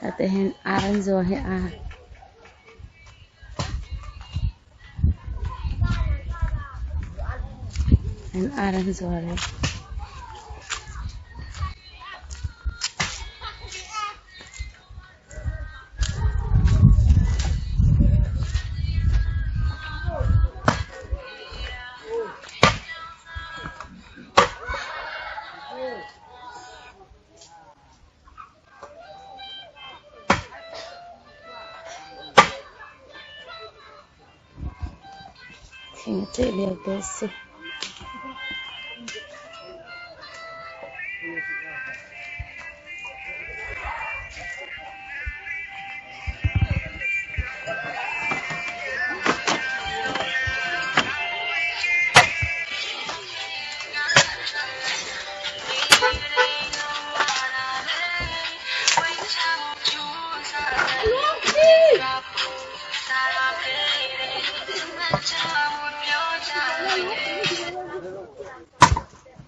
A: Ka te hin aran zo he a an aran zo re 这里都是。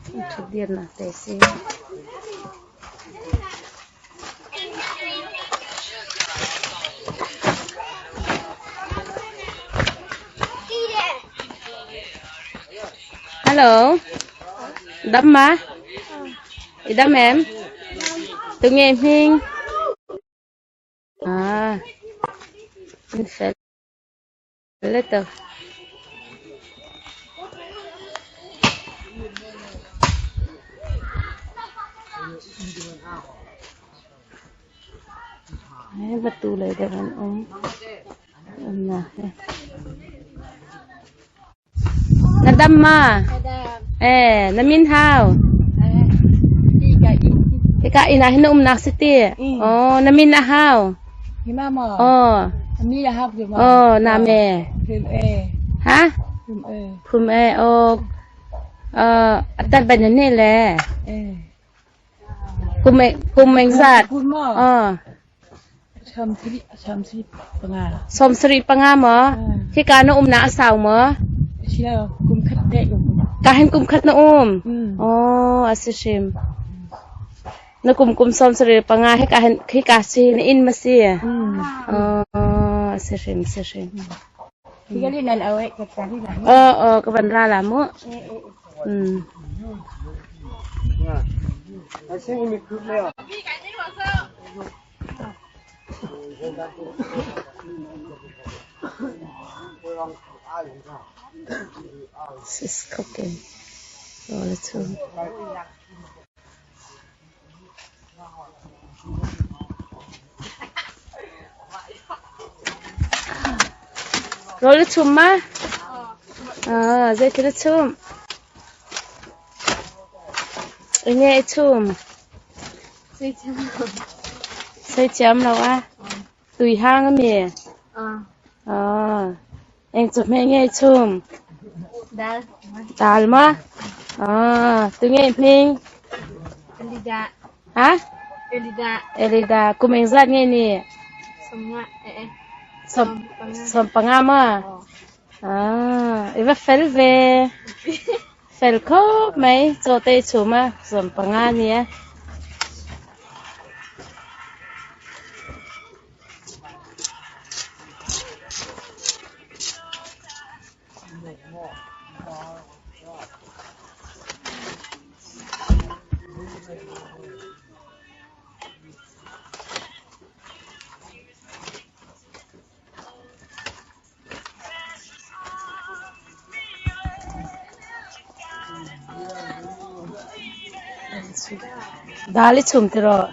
A: Ṭhutdirnak te si. Hello. Dam ma? I dam em? Tu nge hming? Ah. In fel le to. Matu lei deuh an um. Umnak hi. Na dam ma? Eh, na min hau? Hika inn ah hin na umnak si ti? Oh, na min a hau? Oh. Oh, na me. Ha? Phum e. Oh. Uh, atat ban ne le. Kum kum eng zat? Oh. 75 maw? Hika na umnak a sau maw? Ka hin kum khat na um? Oh, a si hrim. Na kum kum 75 hika hin hika si na inn ma si? Oh, a si hrim, si hrim. Oh, oh, ka van ra la mu. She's cooking. Rawl a chum. Rawl a chum ma? Ah, zeitin a chum? Nge a chum. Sei thiam lo a. Tui hang a mi. Ah, eng chu hme nge chum? Dal ma? Ah, tu nge hming? Ha? Elida. Kum eng zat nge ni? 15 ma? Ah, i va fel ve. Fel khawp mai. Chaw te i chum a, 15 nia. Dal i chum ti rawh.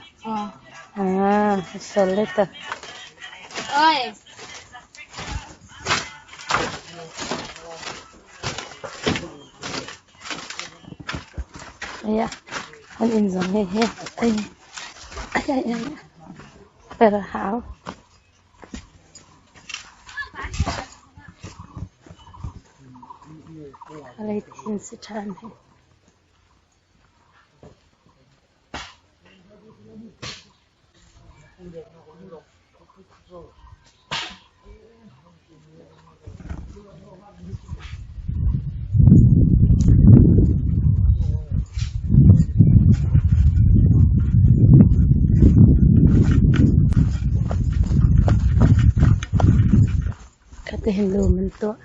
A: Ah, fel le tak. Aya, an inn zong hi hi. Ai, ai, ai, ai. Per a hau. Leitin si ṭhan hi. Khatihin lum an tuah.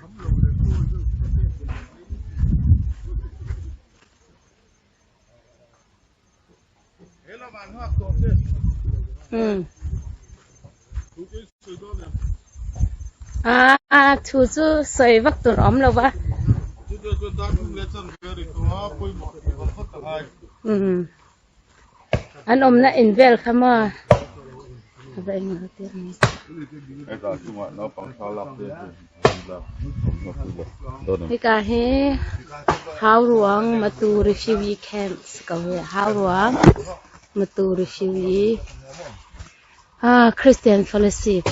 A: Ah, thu cu soi vak tur a um lo va. An umnak inn vel kha maw a va ing lo tiah. Hika hi Hauruang Matu Refugee Camp si ko hi. Hauruang Matu Refugee Christian Fellowship.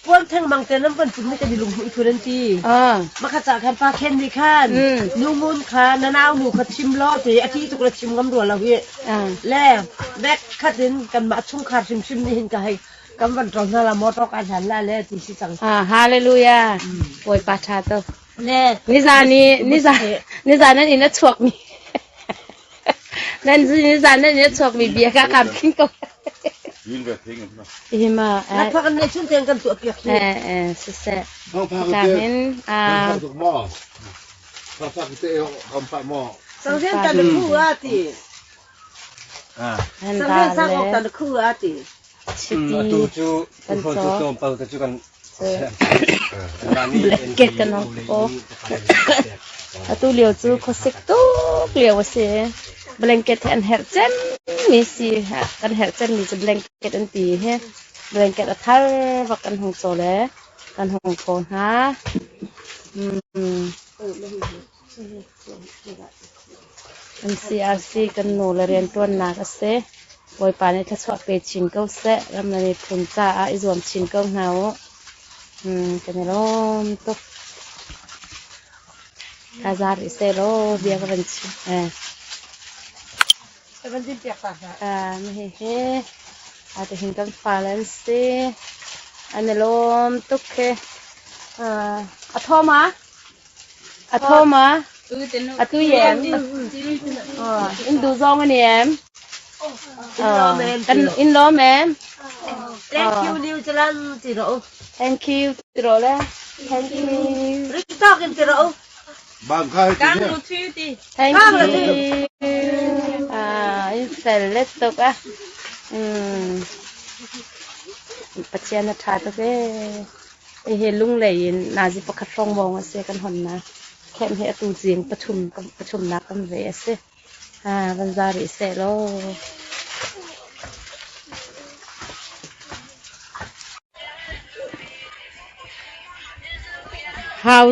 K: Puan thengmang te nan van put ni kan i lunghmuih phun an ti. Makhat ca khan pa khen nih khan nu ngun kha na nau nu kha chim law ti a ṭih tuk le chim ngam rua lo hi. Le bek khat in kanmah chungkhar hrimhrim nih hin ka hei kan van ṭol hna la motor kan hlan la le ti si cang.
A: Hallelujah. Bawipa ṭha tuk.
K: Le
A: Nizan i nizan nizan nan inn a chuakmi nan nizan nan inn a chuakmi bia kha kam tling ko. Hi ma
K: Lakphak an nei chun tein kan tuah piak hi.
A: Eh eh siseh. Ka hin a
K: Sangrian tan khu a ti. Sangrian sang ok tan khu a ti.
A: Chiti
F: Atu cu
A: kan
F: phone cu
A: caw.
F: tlawmpal te cu kan
A: Blanket kan hong aw. Atu lio cu khuasik tuk lio a si. Blanket he an herh cemmi si. Kan herh cemmi cu blanket an ti hi. Blanket a thar bak kan hung caw le kan hung phaw hna. MCRC kan nu le rianṭuannak a si. Bawipa nih thluachuah pe chin ko seh. Ram le miphun caah i zuam chin ko hna u. Kan i lawm tuk. Thazaang rih seh law bia ka van chim. Hihi atihin kan fale an si. An i lawm tuk khi. A thaw ma? A thaw ma? A tu em? In duh zong an em? Kan in lawm em?
K: Thank you New Zealand ti ro.
A: Thank you ti ro le. Thank you.
K: Rik in ti ro.
I: Bang khai ti.
A: Thank you. Ah, in fel le tuk ah. Pathian a ṭha tuk ee. Hihi Lunglei in nazi pakhat hrawngmawng a si kan hawnnak. Camp hi atu zing pathum pathumnak kan ve a si. Van za rih seh law. Hau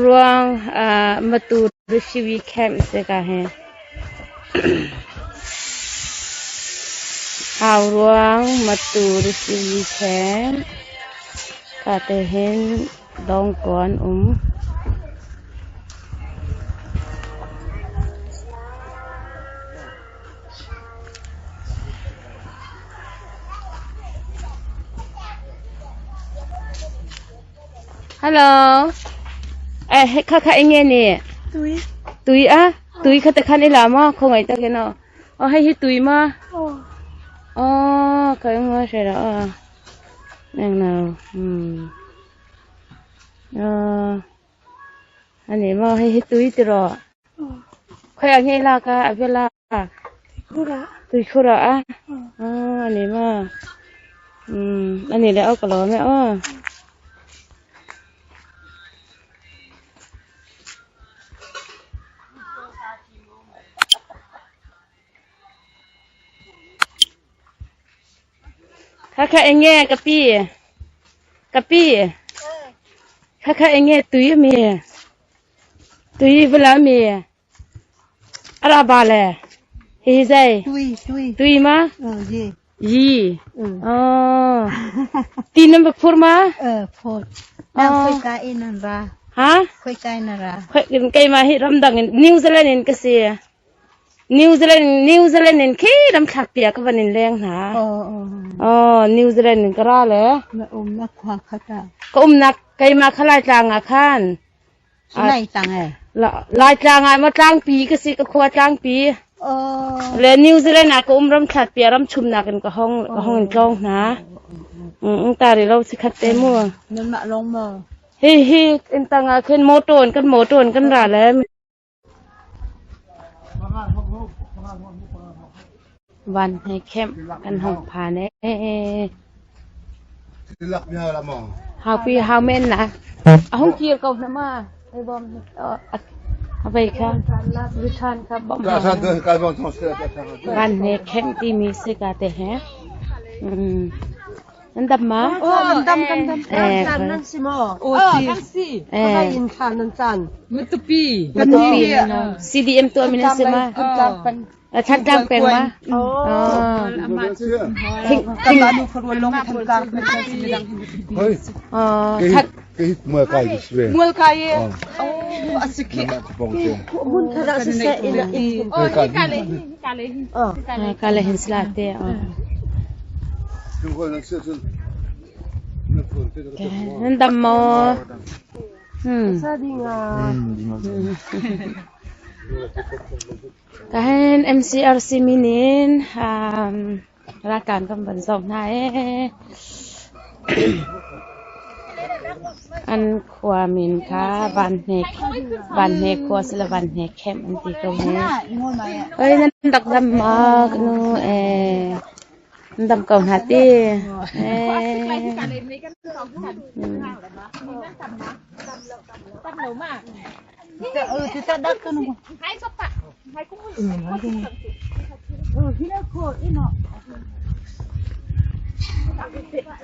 A: ruang Matu Refugee Camp si ka hi. Hau ruang Matu Refugee Camp ka te hin dawngkuan um. Hello. Eh, kha kha enge ni?
G: Tui.
A: Tui a? Tui kha te khan ila ma kho ngai tak eno. Oh, hei hi tui ma?
G: Oh.
A: Oh, ka ngo she ra. Nang na. Ani ma hei hi tui ti ro. Khoi a nge la ka avela.
G: Tuikhur ah.
A: Tuikhur ah a? Ani ma. Ani le au ka lawm e aw. Khakha enge ka pi? Ka pi? Khakha enge tui ami? Tui vela ami? Ara ba le? Hi zei?
G: Tui, tui.
A: Tui ma?
G: Oh, ye.
A: Yi. Oh. Ti nan ba phur ma?
G: Phur. Nang khoi ka in nan ra.
A: Ha?
G: Khoi ka in ra.
A: Khoi keimah hi ramdang in New Zealand in ka si. New Zealand New Zealand in khi ram thlak pia ka van in leng hna. Oh, New Zealand in ka ra le.
G: Na um na khua khata.
A: Ka umnak keimah kha Laitlang ah khan.
G: Laitlang eh.
A: Laitlang ah ma tlangpi ka si ka khua tlangpi.
G: Oh.
A: Le New Zealand ah ka um ram thlat pia ram chumnak in ka hong ka hong in tlong hna. Ta ri lo si khat te mu.
G: Nan mah long ma.
A: Hi hi in tang ah khin motor in kan motor in kan ra le. Van he khem kan hong phan ee. Hau pi hau men na. A hung kir ko na ma. Ai bom a vei kha return kha bom. Van he khem ti mi si ka te he. Nan dam ma?
K: Oh, kan dam, kan dam.
A: Eh,
K: Kan nan si maw?
D: Oh,
K: kan si.
A: Eh.
K: Ka in khan nan caan.
D: Matupi.
A: Matupi. CDM tuah min an si ma? Thantlang peng ma?
L: Mual kai e.
A: Kale hin sla te. Nan dam maw? Kahin MCRC min in ralkap kan van zoh hna ee. An khua min kha Vanhne Vanhne khua sila Vanhne camp an ti ko hi. Oi nan rak dam maw ka nu ee. Nan dam ko hna ti. Ee.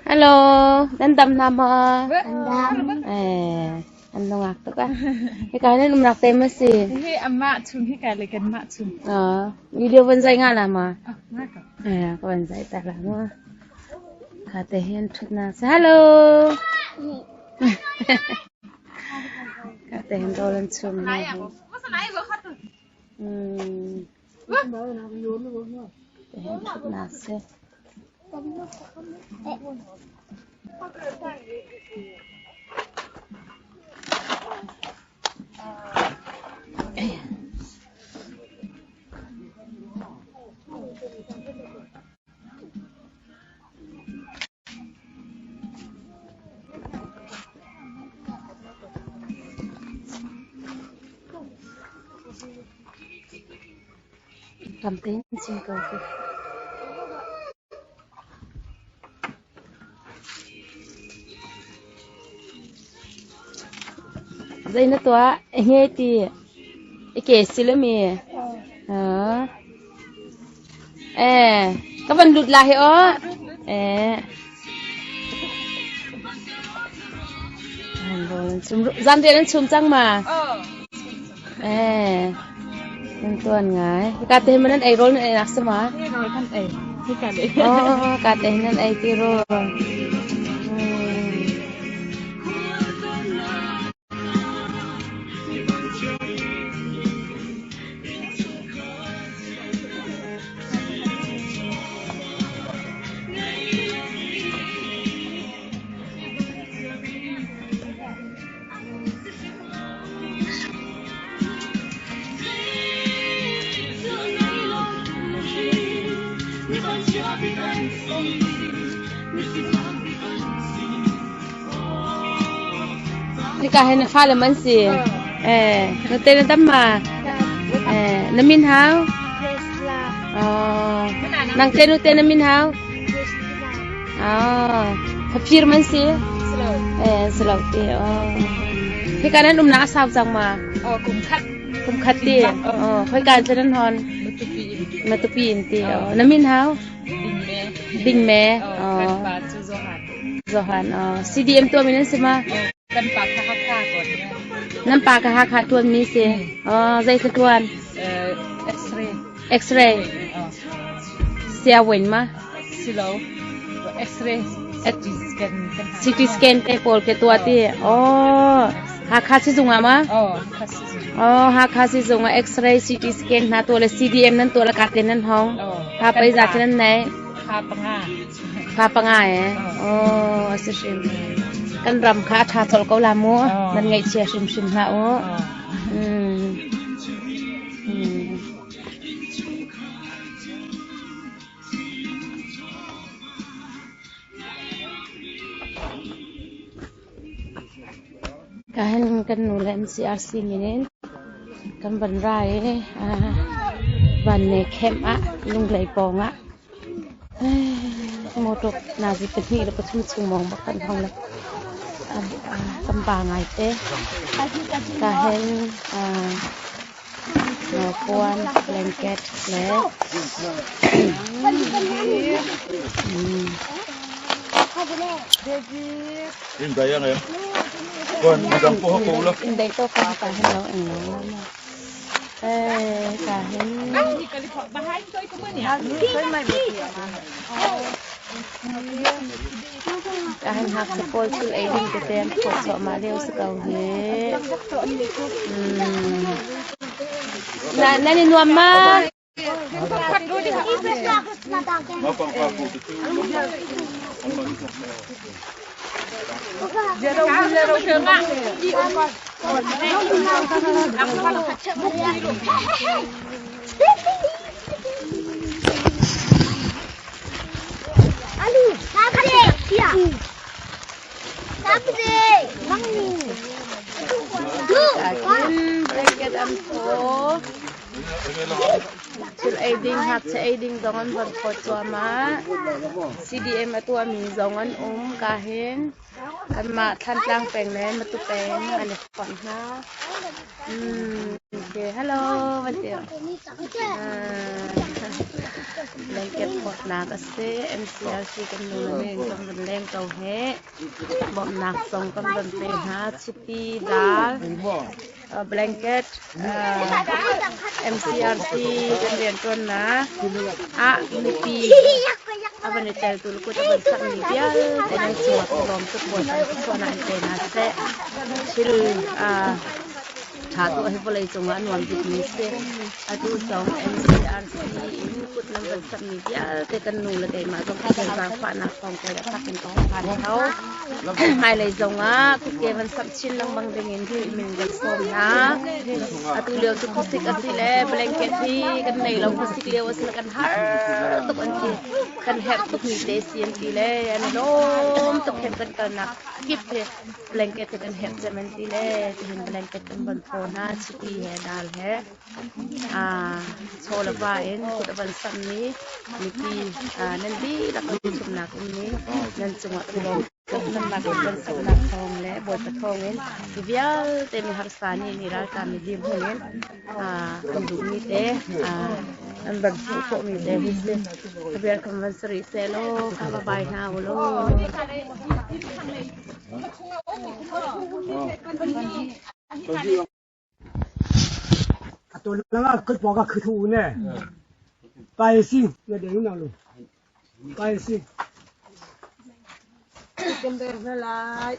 A: Hello, nan dam hna maw? Eh, an nungak tuk ah. Hika nan umnak te ma si?
L: Hi amah chung hi ka le kan mah chung.
A: Ah, video van zai nga la ma? Eh, ka van zai ta la ma. Kha te hin thutna. Hello. Ka te hin rawl an chum hna hi. Te hin thutnak si. Tam tein chim ko khi. Zei na tuah? Nge ti. I ke si le mi. Eh, ka van lut la hi aw. Eh. Zan rian an chum cang ma? Eh. Nan tuan ngai. Ka te man an ei rol nan ei nak sama?
L: Rol kan ei. Ka le.
A: Oh, ka te nan ei ti rol. Hika hi na fale man si. Eh, na te na dam ma? Eh, na min hau? Oh, nang te nu te na min hau? Oh, faphir man si? Eh, silo te. Oh. Hika nan um na a sau cang ma?
L: Oh, kum khat.
A: Kum khat ti. Oh, khoi kan chen nan hon?
L: Matupi.
A: Matupi in ti. Oh, na min hau?
L: Ding
A: me.
L: Oh. Kan pa cu Zohan.
A: Zohan. Oh, CDM tuah mi nan si ma?
L: Kan pa kha Hakha tuan.
A: Nan pa ka Hakha tuan mi si. Oh, zei ka tuan?
L: X-ray.
A: X-ray. Sia wen ma?
L: Silo. X-ray. CT scan.
A: CT scan te pawl ke tua ti. Oh, Hakha si zung ma?
L: Oh, Hakha si zung.
A: Oh, Hakha si zung X-ray, CT scan hna tua le CDM nan tua le ka te nan hong. Ka pai za nan nei.
L: Ka panga.
A: Ka panga eh. Oh, si hrim. Kan ram kha a ṭha colh ko la mu. Nan ngaihchia hrimhrim hlah u. Ka hen kan nu le MCRC min in kan van ra i van ne camp ah Lunglei pawng ah Motor nazi 2 le 3 chung mawng bak kan hong le kan ba ngai te. Ka hen puan blanket le Ka hin ka hin ngakchia pawl thil ei ding tete an phawt cuahmah lio si ko hi. Nan i nuam ma? Blanket an phaw. Thil ei ding, ngakchia ei ding zong an von phawt cuahmah. CDM a tuahmi zong an um ka hin. Kanmah Thlantlang peng le Matu peng an i fonh hna. Okay, hello, van ti. Blanket phawtnak a si. MCRC kan nu le men kan van leng ko he. Bawmhnak zong kan van pe hna. Chiti, dal, blanket MCRC kan rianṭuannak ah mipi a van i tel tu le kut a van sakmi vialte nan cungah ka lawm tuk Bawipa nih thluachuahnak in pe hna seh. Thil ṭha tuah hi vawlei cungah a nuam bikmi a si. Atu zong MCRC in kut nan van sakmi vialte kan nu le keimah zong Pathian zaangfahnak thawng ko le fak in ka hung phan kho. Hmailei zongah kutke van samh chin lengmang dingin hi min kan sawm hna. Atu lio cu khuasik a si le blanket hi kan nei lo khuasik lio a si le kan har tuk an ti. Kan herh tukmi te si an ti le an i lawm tuk hem kan kalnak kip hi blanket hi kan herh cem an ti le tihin blanket kan van phaw hna chiti he dal he. Chaw le va in kut a van samhmi mipi nan dihlak lungchungnak um i nan cungah kan lawm tuk. Nanmah kut van samhnak thawng le Bawipa thawngin mi vialte mi harsa nih nih ralṭam mi dirhmun in an duhmi te an van hmuh khawhmi te hi si. Khabiar kan van si rih seh law kha va bai hna u law.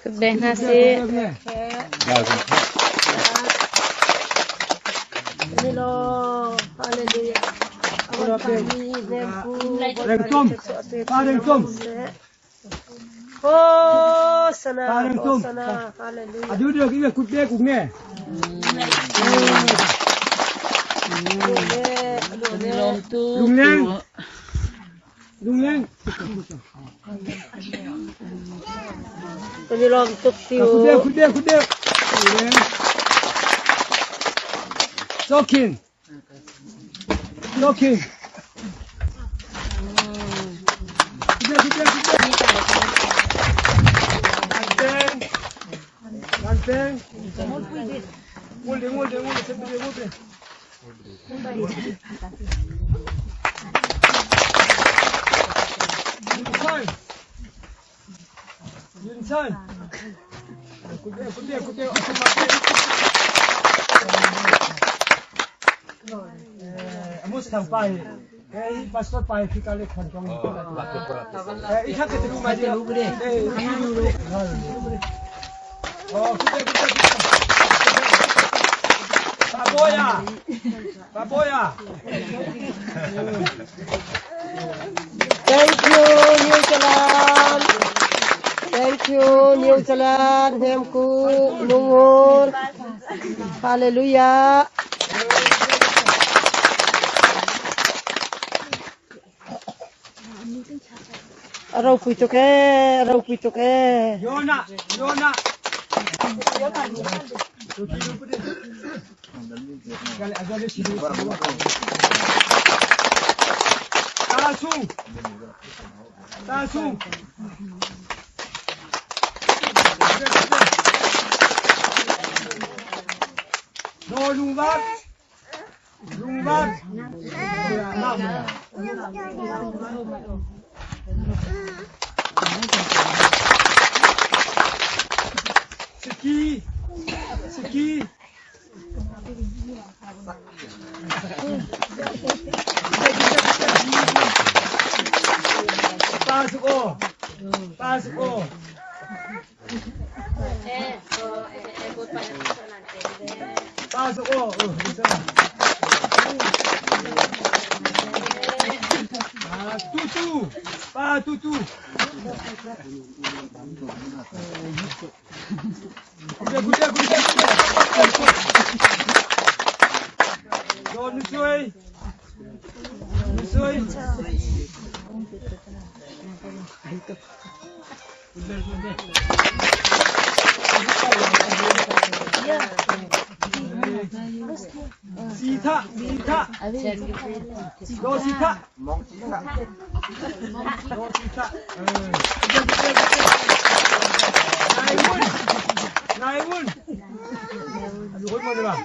A: Kutbeh hna sih. Kan i lawm tuk ti u.
K: Thank you, New Zealand. Thank you, New Zealand. Hemku, Lungur. Hallelujah. Ropui tuk ee, ropui tuk ee.
F: Tutu pa tutu. Sitha, sitha, do sitha, do sitha. Nai wun, nai wun. Hoi mo ba?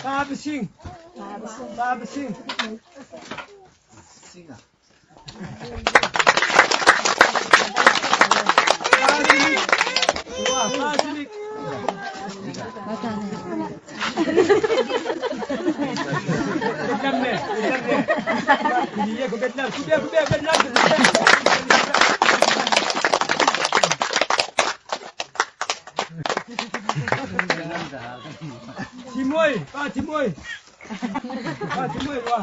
F: Pa bising, pa bising. Timoy, pa Timoy. Pa Timoy wa.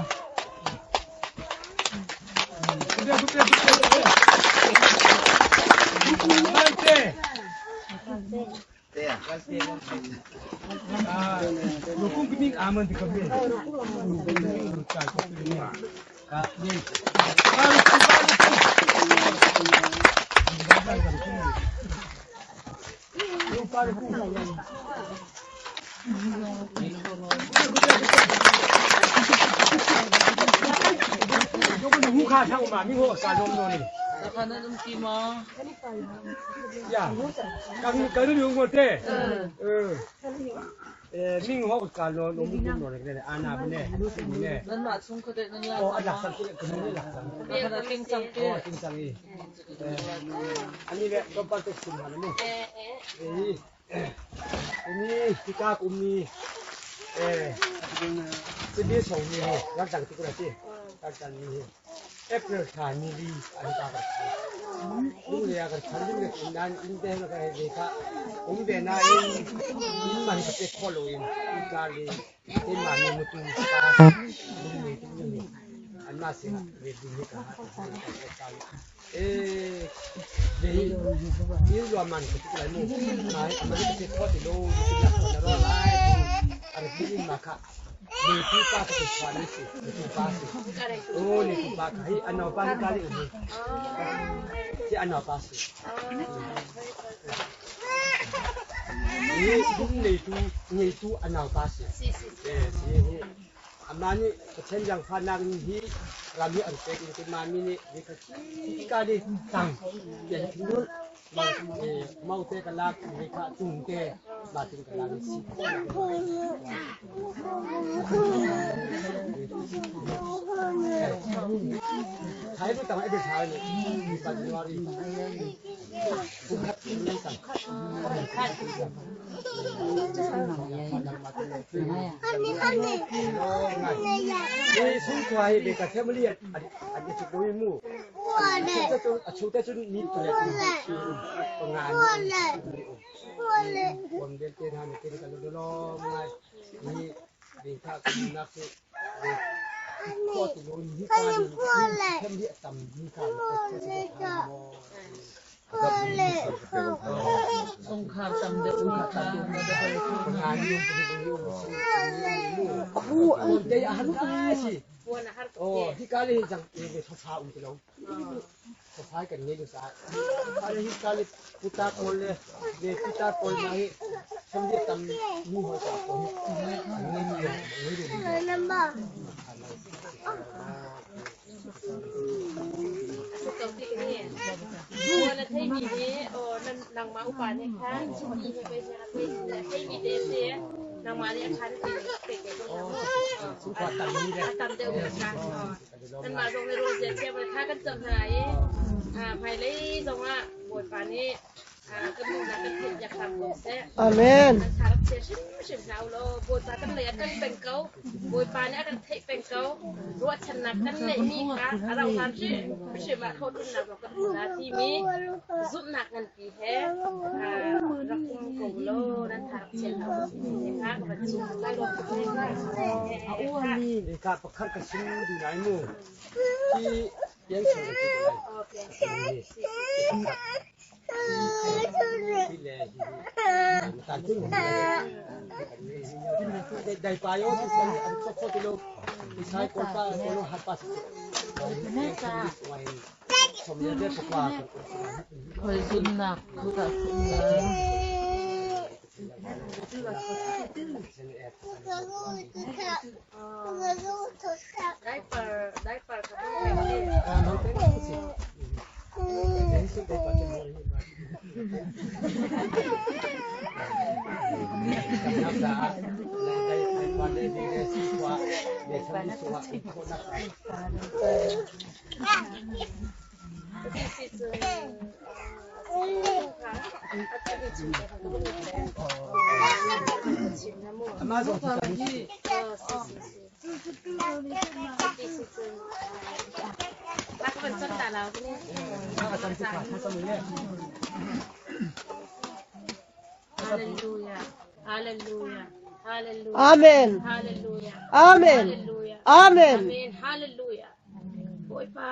F: April thla ni li an ka ka lung le ka than ding le nan in te na ka he kha um ve na in in man ka pe kho lo in in ka le te ma ni mu tu pa lung le tu ni an ma se ve ding ni ka e le hi in lo man ka tu lai mu mai man ka pe kho ti lo ti la ko na ro lai ar bi in ma kha ni tu pa ka tu ni si tu pa si o ni tu pa ka hi ano pa ni ka li um si ano pa si ni ni tu ni tu ano pa si si hi ama ni pathian yang phan nak ni hi ram hi an pek ni ma mi ni ni ka chi ka ni tang yan thul mau te ka lak ni kha tung te ma ting ka lak si Thái bu tang ai thai ni ni pa January
L: Chungkhar tam deuh Nanmah zong nih rawl zian thiam kha kan cam hna i hmailei zongah Bawipa nih
G: Kan duhnak kan theih piak hram ko seh.
K: Amen.
G: Kan tha rak chia hrimhrim hlah u law Bawipa kan lei ah kan peng ko. Bawipa nih a kan theih peng ko. Ruahchannak kan neihmi kha a rauh hlan hrimhrim ah hlawhtlinnak zong kan hmu la timi zumhnak nganpi he rak um ko law nan tha rak chia hlah u ti kha ka van chim lai lo.
F: Ka pakhat ka chim duh lai mu. Hi pian chung ka ti ko lai.
L: Khuazunnak kut ah ṭhum lai.
G: Diaper, diaper ka Hallelujah. Hallelujah. Hallelujah.
K: Amen.
G: Hallelujah.
K: Amen.
G: Hallelujah.
K: Amen.
G: Amen. Hallelujah. Bawipa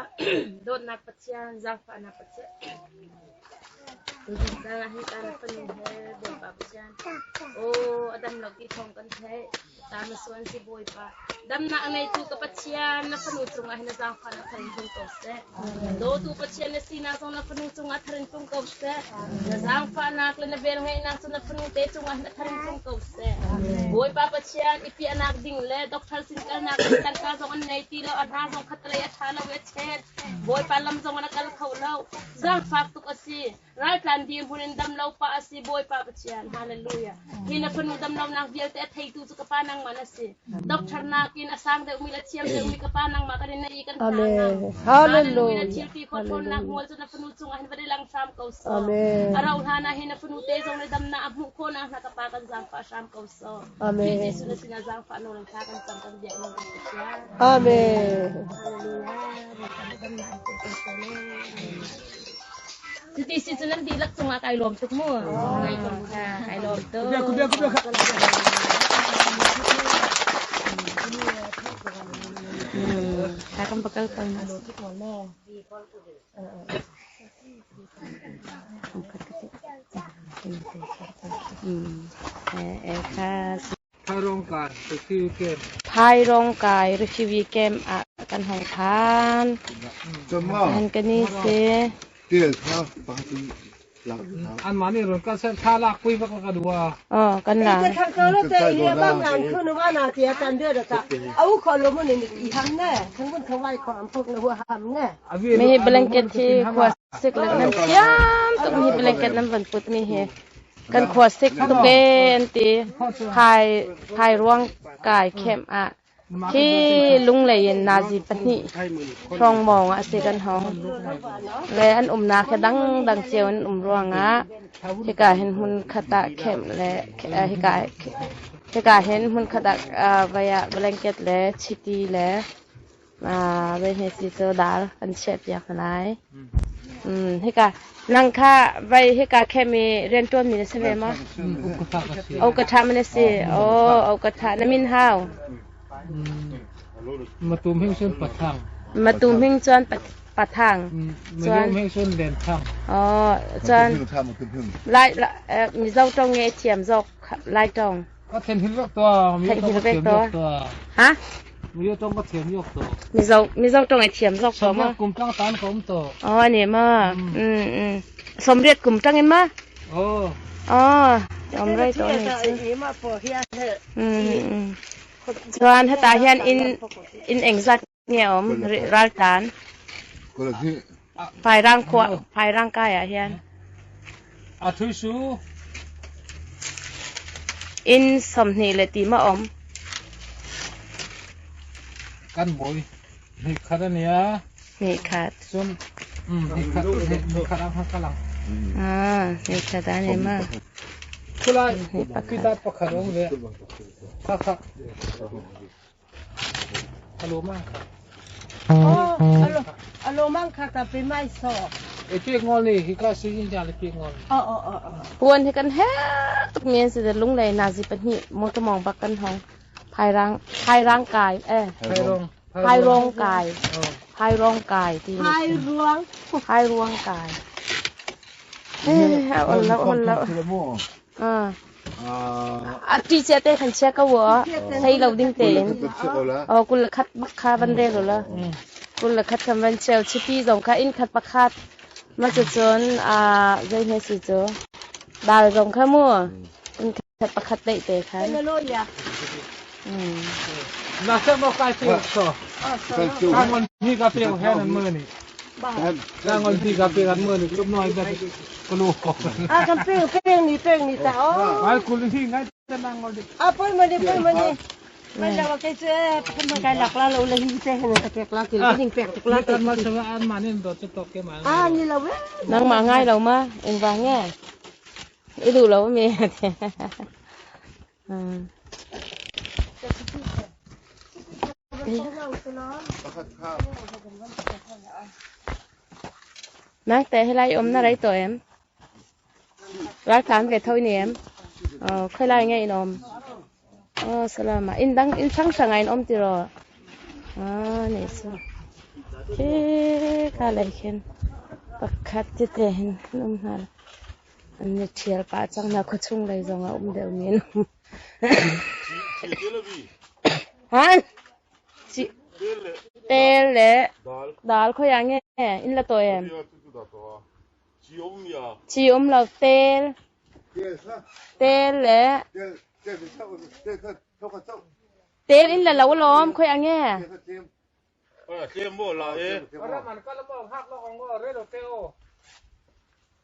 G: dawtnak Pathian, zaangfahnak Pathian. Zan hi ta na fanu he Bawipa Pathian. Oh, a dam lo ti thawng kan theih. Ta na suan si Bawipa. Damnak a ngeitu ka Pathian, na fanu cungah hin na zaangfahnak tharin tlung ko seh. Dawtu Pathian na sinak zong na fanu cungah tharin tlung ko seh. Na zaangfahnak le na velngeihnak cu na fanu te cungah hin a tharin tlung ko seh. Bawipa Pathian, i piahnak ding le doctor sin kalnak ding tangka zong an nei ti lo, a hna zong khatlei a ṭha lo i a chet. Bawipa lam zong an a kal kho lo. Zaangfak tuk a si. Raltlan dirhmun in dam lo pah a si Bawipa Pathian. Hallelujah. Hi na fanu dam lonak vialte a theitu cu ka pa nangmah na si. Doctor nakin a sang deuhmi le thiam deuhmi ka pa nangmah kan in na i kan hna
K: Amen.
G: Hallelujah. Na
K: Hallelujah.
G: thilti khawh ṭhawnnak hmual cu na fanu cungah hin va i lang hram ko sawh.
K: Amen.
G: A rauh hlan ah hi na fanu te zong le damnak a hmuh khawh nakhnga ka pa kan zaangfah hram ko sawh.
K: Amen.
G: Khrih Jesuh na sinah zaangfah nawl in thla kan cam kan biak nawl kan Pathian.
K: Amen.
G: Hallelujah. Bawipa nih damnak in pe ko seh law. Cuti si cu nan dihlak cungah kai lawm tuk mu. Kai lawm kha, kai lawm tuk. Kha kan bakal ko na. Kha
M: Phairongkai Refugee Camp.
A: Phairongkai Refugee Camp ah kan hong phan. An kan i si.
M: Anmah nih run kan ser thla lak pui bak ka dua.
A: Oh, kan la.
K: Ite thang ko lo te hi ba ngan khu nu wa na ti tan de da au kho lo mun ni i ham ne thang bun thang wai kho am phok na hu ham ne.
A: Mi blanket hi khua sik le nan thiam tuk mi blanket nan van put mi hi. Kan khuasik tuk ee an ti. Phai ruang kai khem ah khi lunglei in nazi pahnih hrawng mawng ah a si kan hong. Le an umnak hi dangdang cio an um ruangah hika hin hmun khat ah khem le hika hin hmun khat ah vai ah blanket le chiti le Vai he si cu dar kan chiahpiak hna lai. Hika nang kha vai hika khem i rianṭuanmi na si ve maw? O ka ṭha na si. Oh, o ka ṭha. Na min hau?
M: Matum hing cun pathang.
A: Matum hing cun pathang.
M: Cun hing cun lenthang.
A: Oh, cun Lai Mizo ṭong nge thiam zawk Lai ṭong.
M: Ka then hil vek tua.
A: Then hil vek tua. Ha?
M: Mizo tong ka thiam yok to.
A: Mizo Mizo tong ai thiam zok to ma.
M: Kum tang tan ka um to.
A: Oh ani ma. Somriat kum tang in ma.
M: Oh.
A: Oh, om rai to ni chu. Chuan heta hian in in engzat nge om raltlan. Phairang khua Phairang kai ah hian.
M: A thui su.
A: In 20 le ti ma om.
M: Kan boi. Ni khat ania.
A: Ni khat.
M: Cun ni khat ni khat ang kalang.
A: Ah, nei kha ta ne ma.
M: Khulai pita pakhat um ve. Kha kha. Alo mang kha.
K: Oh, alo alo mang kha ka pe mai so.
M: E pe ngol ni hi ka si yin ja le pe ngol.
K: Oh oh oh.
A: Puan hi kan he tuk men si de lunglei nazi pahnih motor mong bak kan hong. Phairang phairang kai eh.
M: Phairong
A: Phairong kai. Phairong kai ti.
K: Phairuang.
A: Phairuang kai. Eh, ol lo ol lo. Ah. A ti chia te khan chia ko wo. Thei lo ding tein. Oh, kul le khat bak kha van rel la. Kul le khat khan van cheu chipi zong kha inn khat pakhat. Ma cu cun a zei hme si cu. Dal zong kha mu. Inn khat pakhat deih te khan.
M: Na se mo kai pe so. Ka ngon hi ka pe he nan mơ ni. Ka ngon hi ka pe kan mơ ni tum noi da kulu ko.
K: A kan pe pe ni pe ni ta o.
M: Ai kul hi ngai te nang ngol di.
K: A poi ma ni poi ma ni. Mai la kai che pakhat ma kai lak la lo le hi te hen ka pek la ti ding pek tuk la
M: ti. Kan ma sa an ma nin do chu tok ke ma.
K: A ni lo we.
A: Nang ma ngai lo ma eng wa nge. I duh lo mi. Nang te helai um na rei to em? Raltlan ve tho ni em? Oh, khoi lai nge in om? Oh, salama. In dang in sang sang in om ti ro. Ah, ni so. Ke ka lai khen. Pakhat te te hin um hna. An i ṭhial pah cang hna. Khuachung lei zong ah um deuh men. Han! Tel le dal khoi ah nge in la to em? Ci um lo tel. Tel le tel in la lo lom khoi ah nge?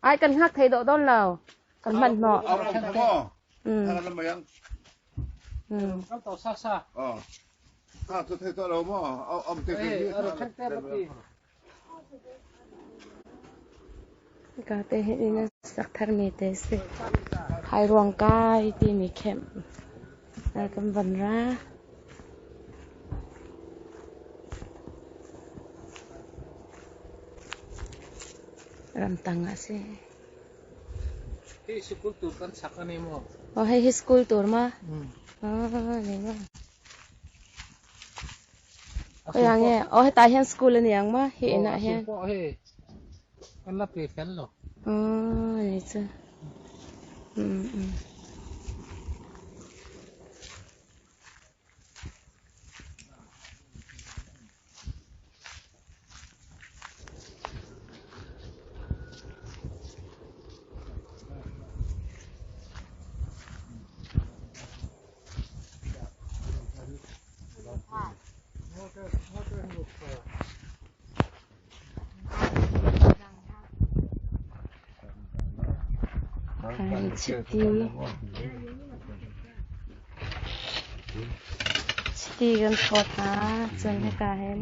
A: Ai kan hngak thei dawh dawn lo. Kan hman hnawh. Hika te hin inn an sak tharmi te si. Phairuang kai timi camp kan van ra. Ramtang ah si.
M: Hi school tur kan sak ani maw?
A: Oh, hei hi school tur ma? Ah, ni ma. Khoi ang nge? Oh, heta hian school ani ang ma? Hi inn ah hian.
M: Pawh hei kan la pe fel lo.
A: Oh, ni chu. Chiti. Chiti kan phawt hna. Cun hika hin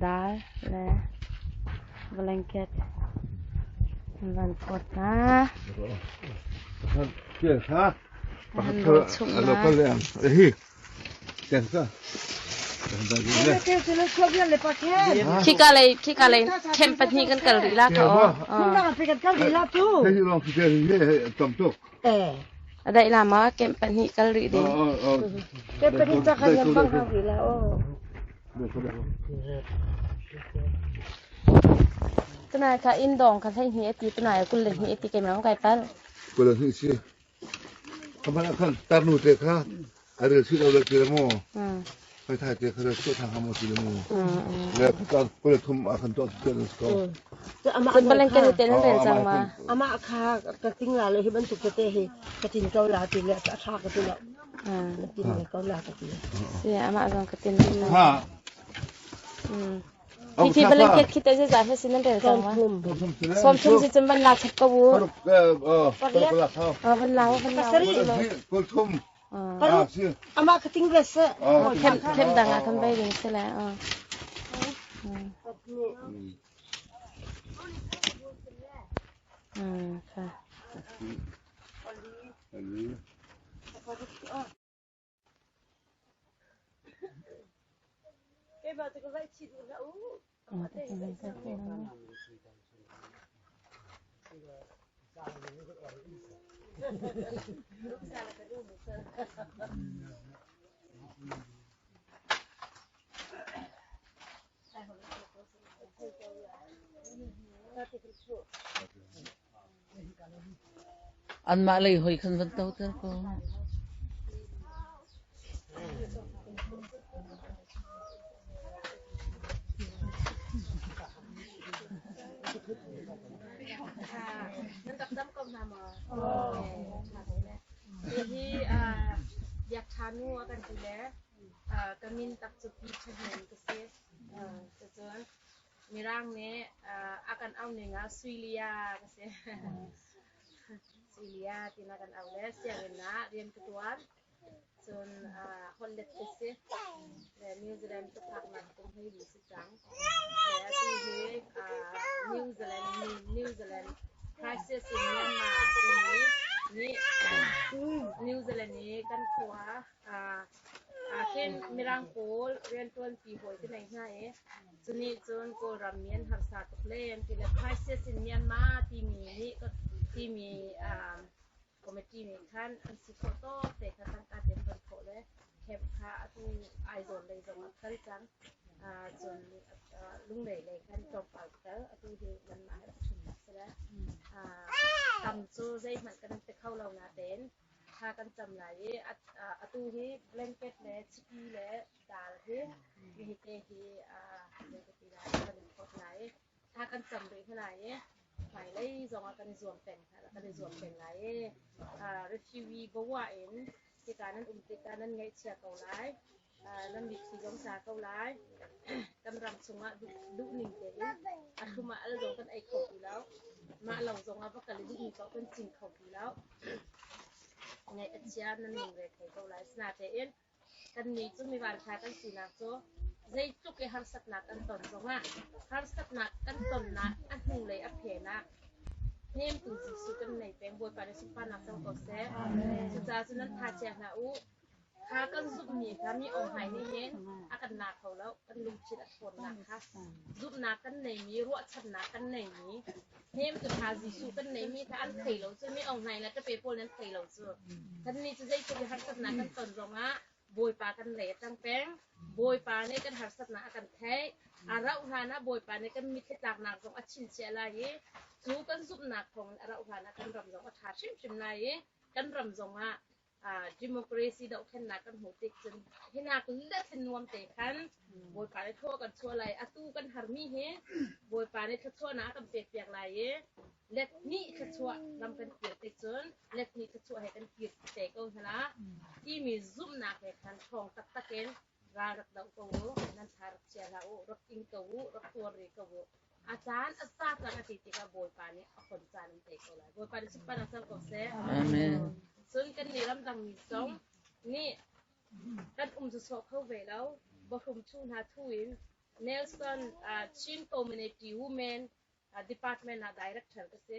A: dal le blanket kan van phawt hna. An rawl chumhnak. Khika lei khika lei camp pahnih kan kal rih la kha aw. A daih la ma camp pahnih kal rih ding. Tunai kha inn dong kha 12 ati tunai 22 ati keimah kai pal.
N: 22 si. Khamana khan tarnu te kha a rel si lo le ti le mu. Kai thai te kha le chu thang mo ti le mu. Le ka ko le thum a khan to ti le ko.
A: Cun blanket te nan rel cang ma.
K: Ama kha ka ting la le hi bantuk te hi ka tin ko la ti le a tha ka ti lo. Ka tin ko la ka ti.
A: Si ama zong ka tin. Ha. Khi blanket khi te zeizah he sin nan rel cang ma? Sawm thum si cun van la chap ko u. Van la van la.
K: Amah ka ting ve seh.
A: Khem dang ah kan bei ding si le.
L: Anmah lei hoi khan van toter ko.
G: Nan rak dam ko hna maw? Hihi biak ṭha nu a kan ti le ka min tak cu Pi Ṭha Hnem ka si. Cucun Mirang nih a kan auh ning ah Suilia ka si. Suilia tiin a kan auh le sianginn ah rian ka ṭuan. Cun holhlet ka si. Le New Zealand ka phaknak kum 14 si cang. Le atu hi New Zealand New Zealand Crisis in Myanmar timi nih New Zealand i kan khua Ahkhin Mirang pawl rianṭuanpi hawi ka nei hna i cunih cun Kawlram mi an harsa tuk len ti le Crisis in Myanmar timi nih timi committee nih khan an si khawh tawk te kha tangka te an von thawh le camp kha atu Aizawl lei zong ah kal cang. Cun Lunglei lei khan tlawmpal kal atu hi nanmah he pathumnak si le tam cu zeihmanh kan pe kho lo natein Thla kan cam lai i atu hi blanket le chiti le dal hi hihi te hi zei ka ti lai kan in phawt lai i thla kan cam rih hna lai i hmailei zong ah kan i zuam peng kan i zuam peng lai i refugee bawa in hika nan um tikah nan ngaihchia ko lai. Nan mitthli zong tla ko lai. Kan ram chungah duhning tein a thlum ah al zong kan ei kho ti lo. Mah lo zongah va kal i duhmi paoh kan cing kho ti lo. Ngaih a chia nan lungre thei ko lai. Asinain kannih cu mi vanṭha kan sinak cu zeitluk i harsatnak kan ton zongah harsatnak kan tonnak a hnulei a phen ah hnemtu Jesuh kan nei peng. Bawipa nih sunparnak co ko seh. Cucaah cun nan tha chia hlah u. Kha kan zumhmi kha mi ohmai nih hin a kan la kho lo. Kan lungthin a ṭhawnnak kha zumhnak kan neimi, ruahchannak kan neimi, hnemtu ṭha Jesuh kan neimi kha an thei lo cu. Mi ohmai le ṭape pawl nih an thei lo cu. Kannih cu zeitluk i harsatnak kan ton zongah Bawipa kan lei a ṭang peng. Bawipa nih kan harsatnak a kan theih. A rauh hlan ah Bawipa nih kan mitthli tlaknak zong a chinchiah lai i cu kan zumhnak thawngin a rauh hlan ah kan ram zong a ṭha hrimhrim lai i kan ram zongah Democracy dohthlennak kan hmuh tik cun hinak let hin nuam te khan Bawipa nih thlua kan chuah lai. Atu kan harmi hi Bawipa nih thluachuahnak a kan pekpiak lai i let hnih thluachuah ram kan kir tik cun let hnih thluachuah he kan kir te ko hna la timi zumhnak he khan ṭhawng taktak in ral rak doh ko u, nan tha rak chia hlah u, rak ing ko u, rak tuar rih ko u. A caan a za cang a ti tikah Bawipa nih a hon caan in tei ko lai. Bawipa nih sunparnak cang ko seh.
L: Amen.
G: Cun kan nih ramdang mi zong nih kan um sawsawh kho ve lo. Bahrum thu hna thu in Nelson Chin Community Women Department ah director ka si.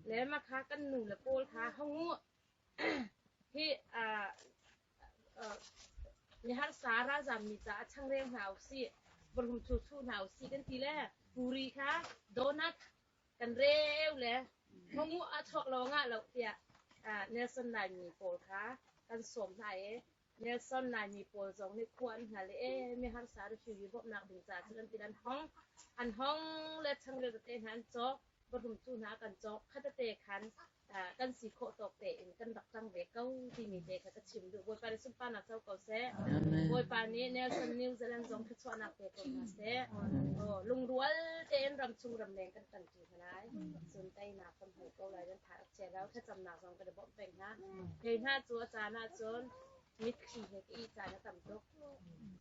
G: Le mah kha kan nu le pawl kha hong u hi Miharsa ralzammi caah changreu hna usih, vahrum thuchu hna usih kan ti le puri kha donut kan reu le hmawng a chuak lo ngah lo tiah Nelson Laimi pawl kha kan sawm hna i Nelson Laimi pawl zong nih khua an hngal i miharsa refugee bawmhnak ding caah cun an ti an hong an hong le changreu tete hna an cawk vahrum cu hna kan cawk khatete khan kan si khawh tawk tein kan rak ṭang ve ko timi te kha ka chim duh. Bawipa nih sunparnak co ko seh. Bawipa nih Nelson New Zealand zong thluachuahnak pe ko hna seh. Lungrual tein ramchung ramleng kan ṭangṭi hna lai. Cun teinak kan hmu ko lai. Nan tha rak chia lo. Thlacamnak zong kan i bawmh peng hna. Kei hna cu a caan ahcun mitthli he ka ih caan a tam tuk.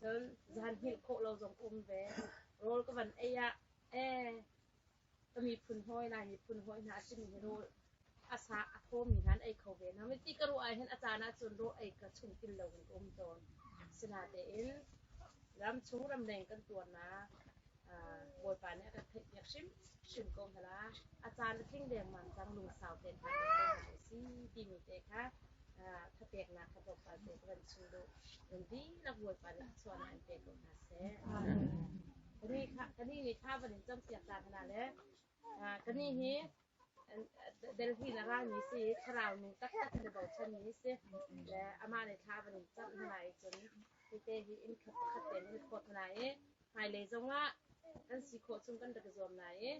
G: Cun zan hngilh khawh lo zong ka um ve. Rawl ka van ei ah ee Ka miphun hawi Lai miphun hawi hna a simi hi rawl a sa a thawmi hna an ei kho ve hna. Ti ka ruah ahhin a caan ahcun rawl ei ka chungtil lo in ka um tawn. Sinatein ramchung ramleng kan tuarnak Bawipa nih a kan theihpiak hrimhrim ko hna la. A caan a tling dengmang cang lungsau tein hngak ko hna usih timi te kha thapeknak kha tlawmpal te ka van chim duh. Nan dihlak Bawipa nih thluachuahnak in pe ko hna seh. Kani nih thla van in campiak ta hna le kani hi Delhi na ralmi si i thlarau nu taktak na bochanmi si. Le amah nih thla van in camh hna i cun hite hi inn khat pakhat tein in phawt hna i hmailei zongah kan si khawh chung kan rak i zuam lai i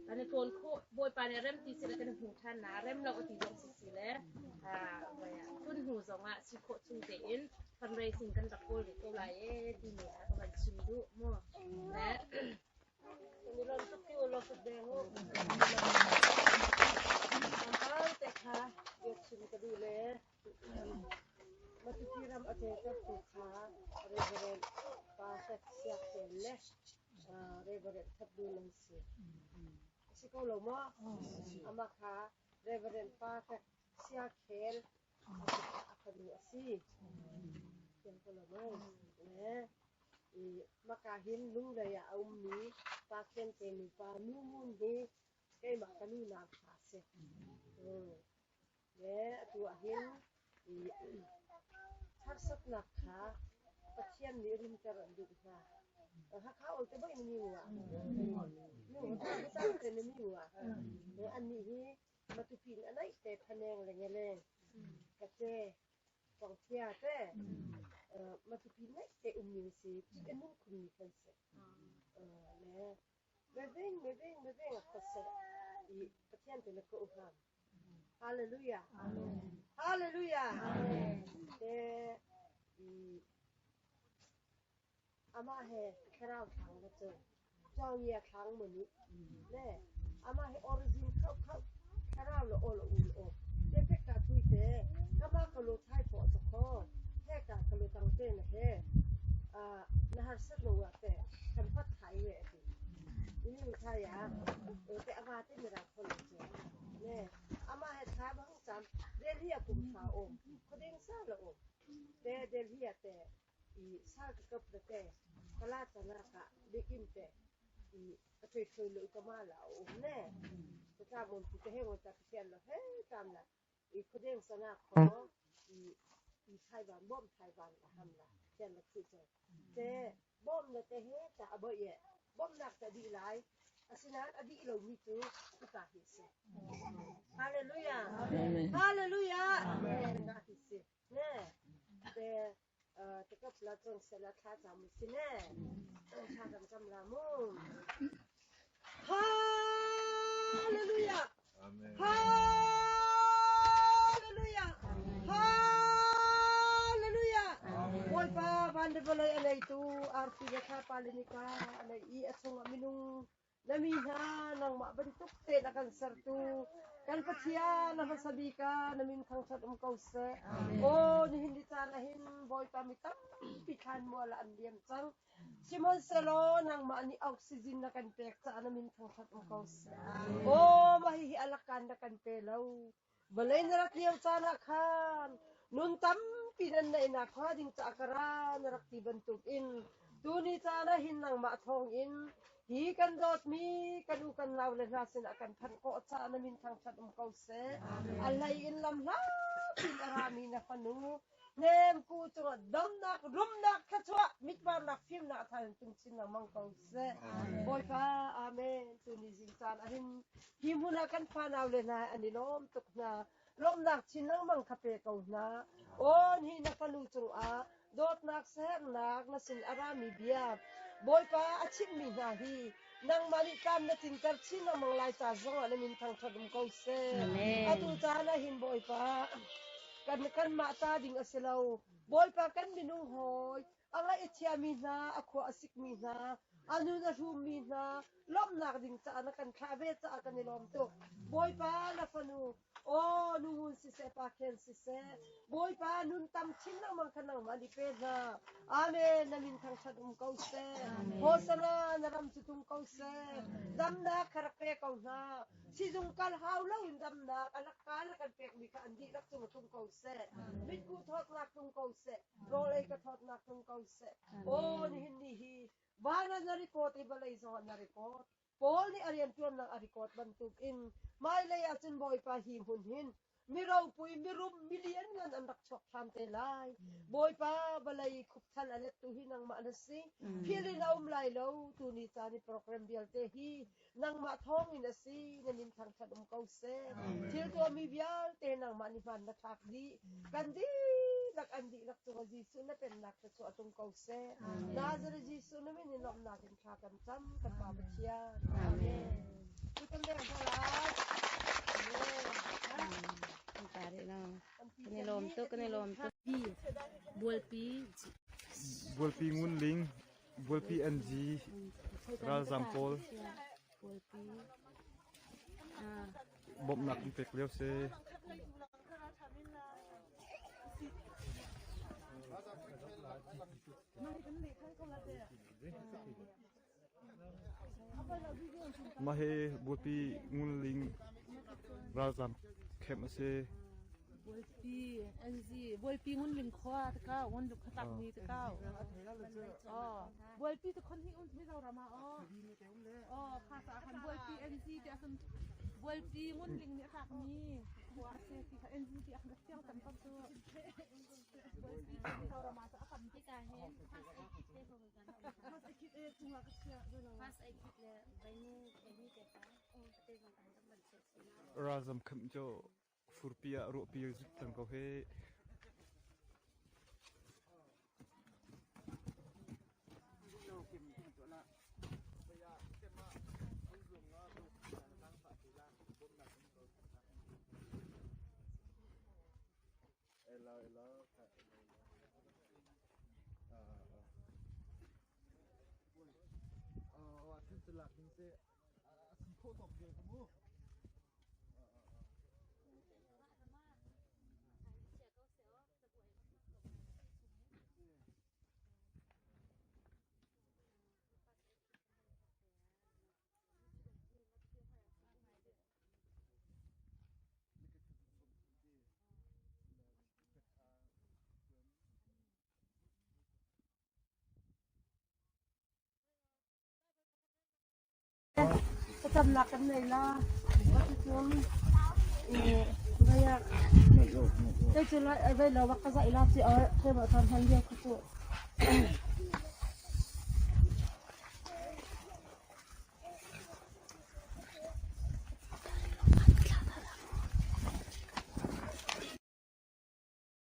G: kan i tlawn khawh. Bawipa nih rem ti sila kan i hmu ṭhan na rem lo a ti zong si si le phun hnu zongah si khawh chung tein fundraising kan rak kawl rih ko lai e timi kha ka van chim duh mu. Le
K: Matupi ram a ceutertu kha Reverend Pa Htet Siak Pen le Reverend That Dun an si. A si ko lo maw? Amah kha Reverend Pa Htet Siak Khel a fanu a si. Thiam ko lo maw? Le maka hin Lunglei ah a ummi Pa Khen te nupa Nu Ngun hi keimah ka nu nau hna a si. Le atu ahhin harsatnak kha Pathian nih rumter an duh hna. Hakha ol te boih na mi ngu ah. Nu te na mi ngu ah. Annih hi Matupi in a naih te Phaneng le Ngeleng Kace Pongthia te Matupi naih te ummi an si. Ṭih a nung khunmi kan si. Le meveng meveng meveng a khuaseh i Pathian tu na ka uham. Hallelujah. Amen. Hallelujah. Amen. Te i amah he thlarau thlang na cu cawngia thlang mu nih le amah he origin khau khau thlarau le ol ul o te pek ka thui te kama ka lo thai pho cha kho he ka ka lo tang te na he a na har sat lo wa te kan pat thai we ti ini thai ya te awa te mira kho lo che Ne amah he thla bang cam Delhi ah kum hra um khuading sa la um te Delhi ah te i sa ka kap na te kala chana ka bikin te i ka thoi thoi lo ka ma la um ne ka tla mon pu te he ngon ta phian lo he tam la i khuadeng sana kho i i Taiwan bom Taiwan la ham la phian la khi che te bom na te he ta abo ye bom nak ta di lai asinain a dih lomi cu hika hi a si. Hallelujah. Hallelujah. Hika hi si. Ne. Te te kap la chong se la thla cham si ne. Thla kan cham la mu. Hallelujah.
N: Amen.
K: Hallelujah. Hallelujah. Bawipa van le vawlei a neitu arfi le thlapa le nika a nei i a chungah minung na mi hna nangmah bantuk tein a kan sertu kan Pathian a hmasa bik ah na min thangṭhat um ko seh. Aw nihin ni caan ah hin Bawipa mi tampi thlanmual ah an liam cang. Sihmanhsehlaw nangmah nih oxygen na kan pek caah na min thangṭhat um ko seh. Aw, mah hihi a lakan na kan pe lo. Vawlei na rak lio caan ah khan nun tampi nan neihnak hnga ding caah ka ra na rak ti bantukin tuni caan ah hin nangmah thawngin hi kan dawtmi kan u kan nau le hna sinah kan phanh khawh caah na min thangṭhat um ko seh. A hlei in lam hlapi in a rami na fanu Hnemku cungah damnak, rumnak, thluachuah, mitvarnak, fimnak a thain tung chin lengmang ko seh. Bawipa, Amen. Tuni zing caan ahhin hi hmun ah kan fanau le hna an i lawm tuk hna. Lawmhnak chin lengmang kha pe ko hna. Aw, hi na fanu cungah dawtnak, siaherhnak na sin a rami bia Bawipa a chimhmi hna hi nangmah nih tlam na tlinter chin lengmang lai ca zongah na min thangṭhat um ko seh. Atu caan ah hin Bawipa, kan kanmah ta ding a si lo. Bawipa kan minung hawi, a ngaih a chiami hna, a khua a sikmi hna, a nun a hrummi hna, lawmhnak ding caah na kan thlah ve caah kan i lawm tuk. Bawipa na fanu, aw nu ngun siseh, pa khen siseh, Bawipa nun tam chin lengmang kha nangmah nih pe hna. Amen. Na min thangṭhat um ko seh. Hosana na ram cu tung ko seh. Damnak kha rak pe ko hna. Sizung kal hau loin damnak a lakka na kan pekmi kha an dihlak cung tlung ko seh. Mitkuh thawtnak tlung ko seh. Rawlei ka thawtnak tlung ko seh. Aw nihin ni hi Van ah na record i vawlei zongah na record. Paul nih a rianṭuannak a record bantukin hmailei ah cun Bawipa hi hmun hin mi ropui, mirum, milianngan an rak chuak ṭhan te lai. Bawipa, vawlei khupthal a lettu hi nangmah na si. Philh in a um lai lo. Tuni caan i program vialte hi nangmah thawngin a si. Na min thangṭhat um ko seh. Thil tuahmi vialte nangmah nih hmaan na thlak dih. Kan dihlak an dihlak cungah Jesuh na pennak thluachuah tlung ko seh. Nazareth Jesuh na min in lawmhnak in thla kan cam kan Pa Pathian. Amen. Tutan leng hna lai.
A: Kan i lawm tuk, kan i lawm tuk. Bualpi
O: Bualpi Ngun Ling, Bualpi NG, ralzam pawl bawmhnak an pek lio si. Mah hi Bualpi Ngun Ling ralzaam camp a si.
G: Bualpi NZ Bualpi Ngun Ling khua te kau ngun luk khatak mi te kau. Oh Bualpi te khon hi un Mizoram ah oh. Oh kha sa khan Bualpi NZ te asun Bualpi Ngun Ling nih a tlak mi khua a si ti kha NZ ti a khan siang tam tam cu. Bualpi Mizoram ah a kam
A: Hika hin first aid kit te ko
O: Ralzam camp cu furpi ah ruahpi a zut cang ko hih.
K: Thlacamnak kan nei la. Cuticun vei ah kei cu vei lo bak ka zaih la ci or keimah thawng hman lio kha cu.